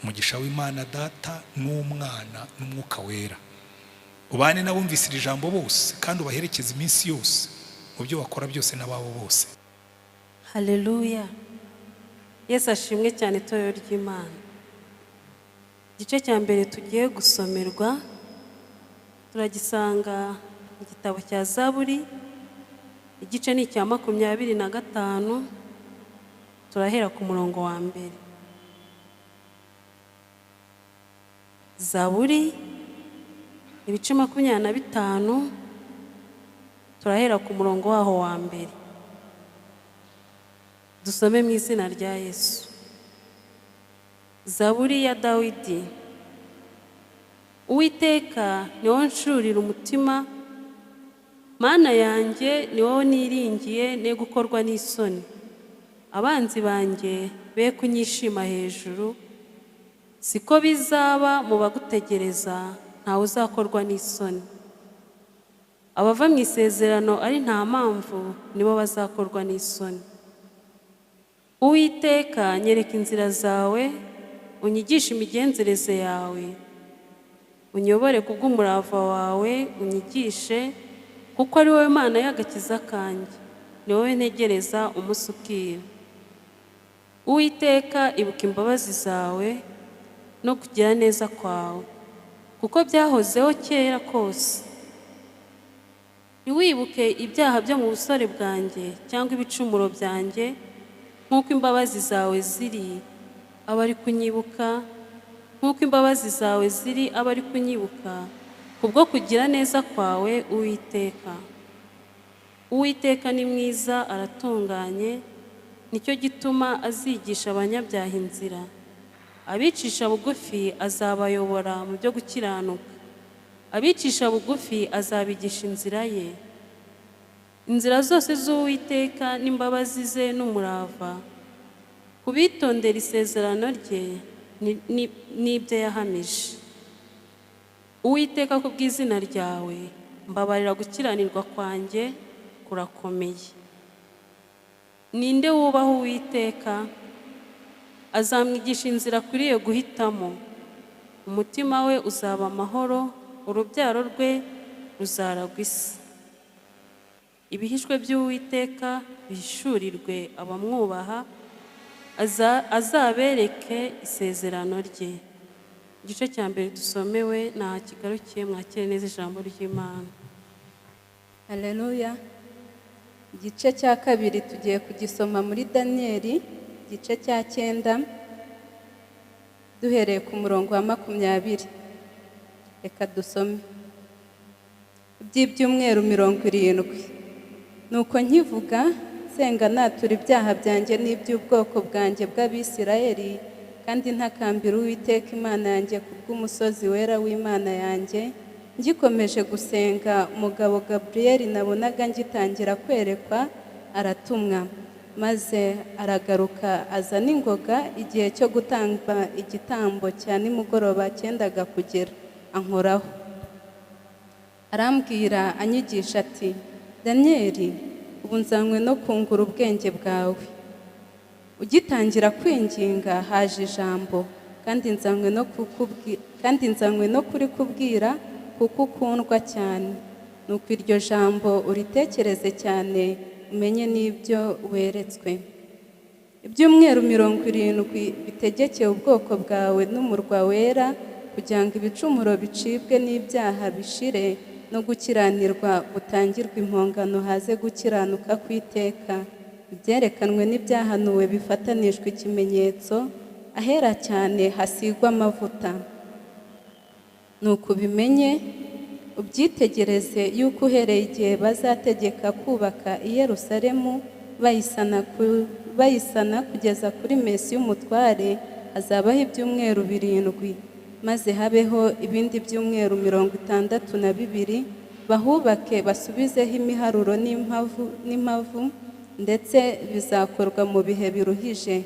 umugisha w'Imana Data n'Umwana n'Umwuka Wera, ubane n'abumvise iri jambo bose, kandi ubaherekeze iminsi yose mu byo bakora byose n'ababo bose. Haleluya! Yesu ashimwe cyane. Itorero ry'Imana, igice cya mbere tugiye gusomerwa turagisanga mu gitabo cya Zaburi, igice ni icya 25, turahera ku murongo wa mbere. Zaburi ibice 25, turahera ku murongo waho wa mbere. Dusome mu izina rya Yesu. Zaburi ya Dawidi. Uwiteka, ni wowe nshurira umutima, Mana yanjye, ni wowe niringiye, ne gukorwa n'isoni. Abanzi banjye be kunyishima hejuru. Siko bizaba mu bagutegereza, ntawe uzakorwa n'isoni. Abava mu isezerano ari nta mpamvu nibo bazakorwa n'isoni. Uwiteka, nyereka inzira zawe, unyigishe imigenzereze yawe. Unyobore kubw'umurava wawe, unyigishe, kuko ari wowe Mana y'agakiza kanjye, ni wowe ntegereza umunsi ukira. Uwiteka, ibuka imbabazi zawe no kugira neza kwawe, kuko byahozeho kera kose. Ntiwibuke ibyaha byo mu busore bwanjye cyangwa ibicumuro byanjye. Nk'uko imbabazi zawe ziri, aba ari kunyibuka. Nk'uko imbabazi zawe ziri, aba ari kunyibuka, kubwo kugira neza kwawe, Uwiteka. Uwiteka ni mwiza, aratunganye, nicyo gituma azigisha abanyabyaha inzira. Abicisha bugufi azabayobora mu byo gukiranuka, abicisha bugufi azabigisha inzira ye. Inzira zose z'Uwiteka n'imbabazi ze n'umurava ku bitondera isezerano rye n'ibyo yahamije. Uwiteka, ku bw'izina ryawe mbabarira, gukiranirwa kwanjye kurakomeye. Ninde wubaha Uwiteka? Azamwigisha inzira akwiriye guhitamo. Umutima we uzaba amahoro, urubyaro rwe ruzaragwa isi. Ibihishwe by'Uwiteka bihishurirwe abamwubaha, azabereke isezerano rye. Igice cya mbere dusomewe ntaho kigarukiye. Mwakire neza ijambo ry'Imana. Haleluya! Igice cya kabiri tugiye kugisoma muri Daniyeli, igice cya 9, duhereye ku murongo wa 20. Reka dusome. Iby'ibyumweru 70. Nuko nkivuga, nsenga, natura ibyaha byanjye n'iby'ubwoko bwanjye bw'Abisirayeli, kandi ntakambira Uwiteka Imana yanjye kubw'umusozi wera w'Imana yanjye, ngikomeje gusenga, umugabo Gaburiyeli nabonaga ngitangira kwerekwa aratumwa, maze aragaruka aza n'ingoga igihe cyo gutamba igitambo cya nimugoroba cyendaga kugera, ankoraho, arambwira, anyigisha ati: "Daniyeli, ubu nzanywe no kungura ubwenge bwawe. Ugitangira kwinginga haje ijambo, kandi nzanywe no kurikubwira kuko ukundwa cyane. Nuko iryo jambo uritekereze cyane, umenye n'ibyo weretswe. Ibyumweru 70 bitegekeye ubwoko bwawe n'umurwa wera, kugira ngo ibicumuro bicibwe n'ibyaha bishire, no gukiranirwa gutangirwe impongano, haze gukiranuka kw'iteka." Ibyerekanwe n'ibyahanuwe bifatanijwe ikimenyetso, ahera cyane hasigwa amavuta. Nuko ubimenye, ubyitegereze yuko uhereye igihe bazategeka kubaka i Yerusalemu bayisana kugeza kuri Mesiya umutware, hazabaho ibyumweru 7, maze habeho ibindi byumweru 62, bahubake basubizeho imiharuro n'impavu, ndetse bizakorwa mu bihe biruhije.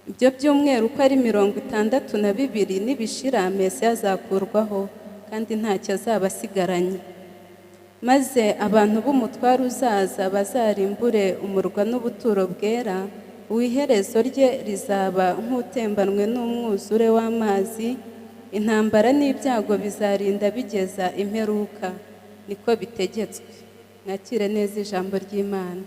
Ibyo byumweru uko ari 62 nibishira, Mesiya azakurwaho, kandi ntacyo azaba asigaranye. Maze abantu b'umutware uzaza bazarimbure umurwa n'ubuturo bwera, uw'iherezo rye rizaba nk'utembanwe n'umwuzure w'amazi, intambara n'ibyago bizarinda bigeza imperuka. Niko bitegetswe. Mwakire neza ijambo ry'Imana.